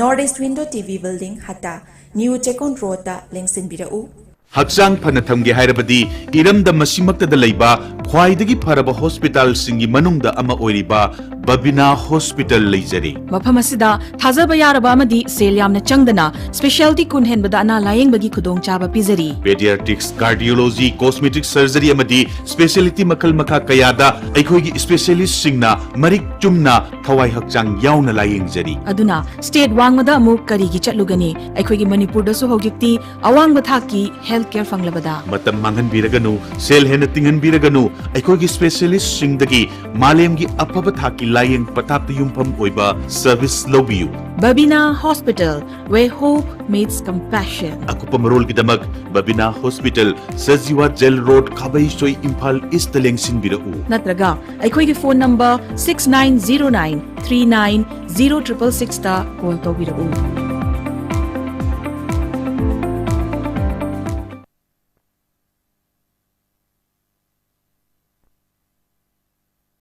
North East Window T V Building, ꯍꯠꯇꯥ, New Chekon Roadꯇ ꯂꯦꯡꯁꯤꯟꯕꯤꯔꯛꯎ꯫ ꯍꯛꯆꯥꯡ ꯐꯅ ꯊꯝꯒꯦ ꯍꯥꯏꯔꯕꯗꯤ ꯏꯔꯝꯗꯝ ꯑꯁꯤꯃꯛꯇꯗ ꯂꯩꯕ ꯈ꯭ꯋꯥꯏꯗꯒꯤ ꯐꯔꯕ ꯍꯣꯁꯄꯤꯇꯥꯜꯁꯤꯡꯒꯤ ꯃꯅꯨꯡꯗ ꯑꯃ ꯑꯣꯏꯔꯤꯕ ꯕꯕꯤꯅꯥ ꯍꯣꯁꯄꯤꯇꯥꯜ ꯂꯩꯖꯔꯤ꯫ ꯃꯐꯝ ꯑꯁꯤꯗ ꯊꯥꯖꯕ ꯌꯥꯔꯕ ꯑꯃꯗꯤ ꯁꯦꯜ ꯌꯥꯝꯅ ꯆꯪꯗꯅ specialty ꯀꯨꯟ ꯍꯦꯟꯕꯗ ꯑꯅꯥ ꯂꯥꯌꯦꯡꯕꯒꯤ ꯈꯨꯗꯣꯡꯆꯥꯕ ꯄꯤꯖꯔꯤ꯫ Pediatrics, cardiology, cosmetic surgery ꯑꯃꯗꯤ specialty ꯃꯈꯜ ꯃꯈꯥ ꯀꯌꯥꯗ ꯑꯩꯈꯣꯏꯒꯤ specialistꯁꯤꯡꯅ ꯃꯔꯤꯛ ꯆꯨꯝꯅ ꯊꯋꯥꯏ ꯍꯛꯆꯥꯡ ꯌꯥꯎꯅ ꯂꯥꯌꯦꯡꯖꯔꯤ꯫ ꯑꯗꯨꯅ state ꯋꯥꯡꯃꯗ ꯑꯃꯨꯛ ꯀꯔꯤꯒꯤ ꯆꯠꯂꯨꯒꯅꯤ? ꯑꯩꯈꯣꯏꯒꯤ ꯃꯅꯤꯄꯨꯔꯗꯁꯨ ꯍꯧꯖꯤꯛꯇꯤ ꯑꯋꯥꯡꯕ ꯊꯥꯛꯀꯤ health care ꯐꯪꯂꯕꯗ꯫ ꯃꯇꯝ ꯃꯥꯡꯍꯟꯕꯤꯔꯒꯅꯨ, ꯁꯦꯜ ꯍꯦꯟꯅ ꯇꯤꯡꯍꯟꯕꯤꯔꯒꯅꯨ, ꯑꯩꯈꯣꯏꯒꯤ specialistꯁꯤꯡꯗꯒꯤ ꯃꯥꯂꯦꯝꯒꯤ ꯑꯐꯕ ꯊꯥꯛꯀꯤ ꯂꯥꯌꯦꯡ ꯄꯊꯥꯞꯇ ꯌꯨꯝꯐꯝ ꯑꯣꯏꯕ service ꯂꯧꯕꯤꯌꯨ꯫ Babina Hospital, where hope meets compassion. ꯑꯀꯨꯞꯄ ꯃꯔꯣꯜꯒꯤꯗꯃꯛ Babina hospital, Sajiwa jail road, Khabeisoi, Imphal east ꯂꯦꯡꯁꯤꯟꯕꯤꯔꯛꯎ꯫ ꯅꯠꯇ꯭ꯔꯒ ꯑꯩꯈꯣꯏꯒꯤ phone number six nine zero nine three nine zero triple sixꯇ call ꯇꯧꯕꯤꯔꯛꯎ꯫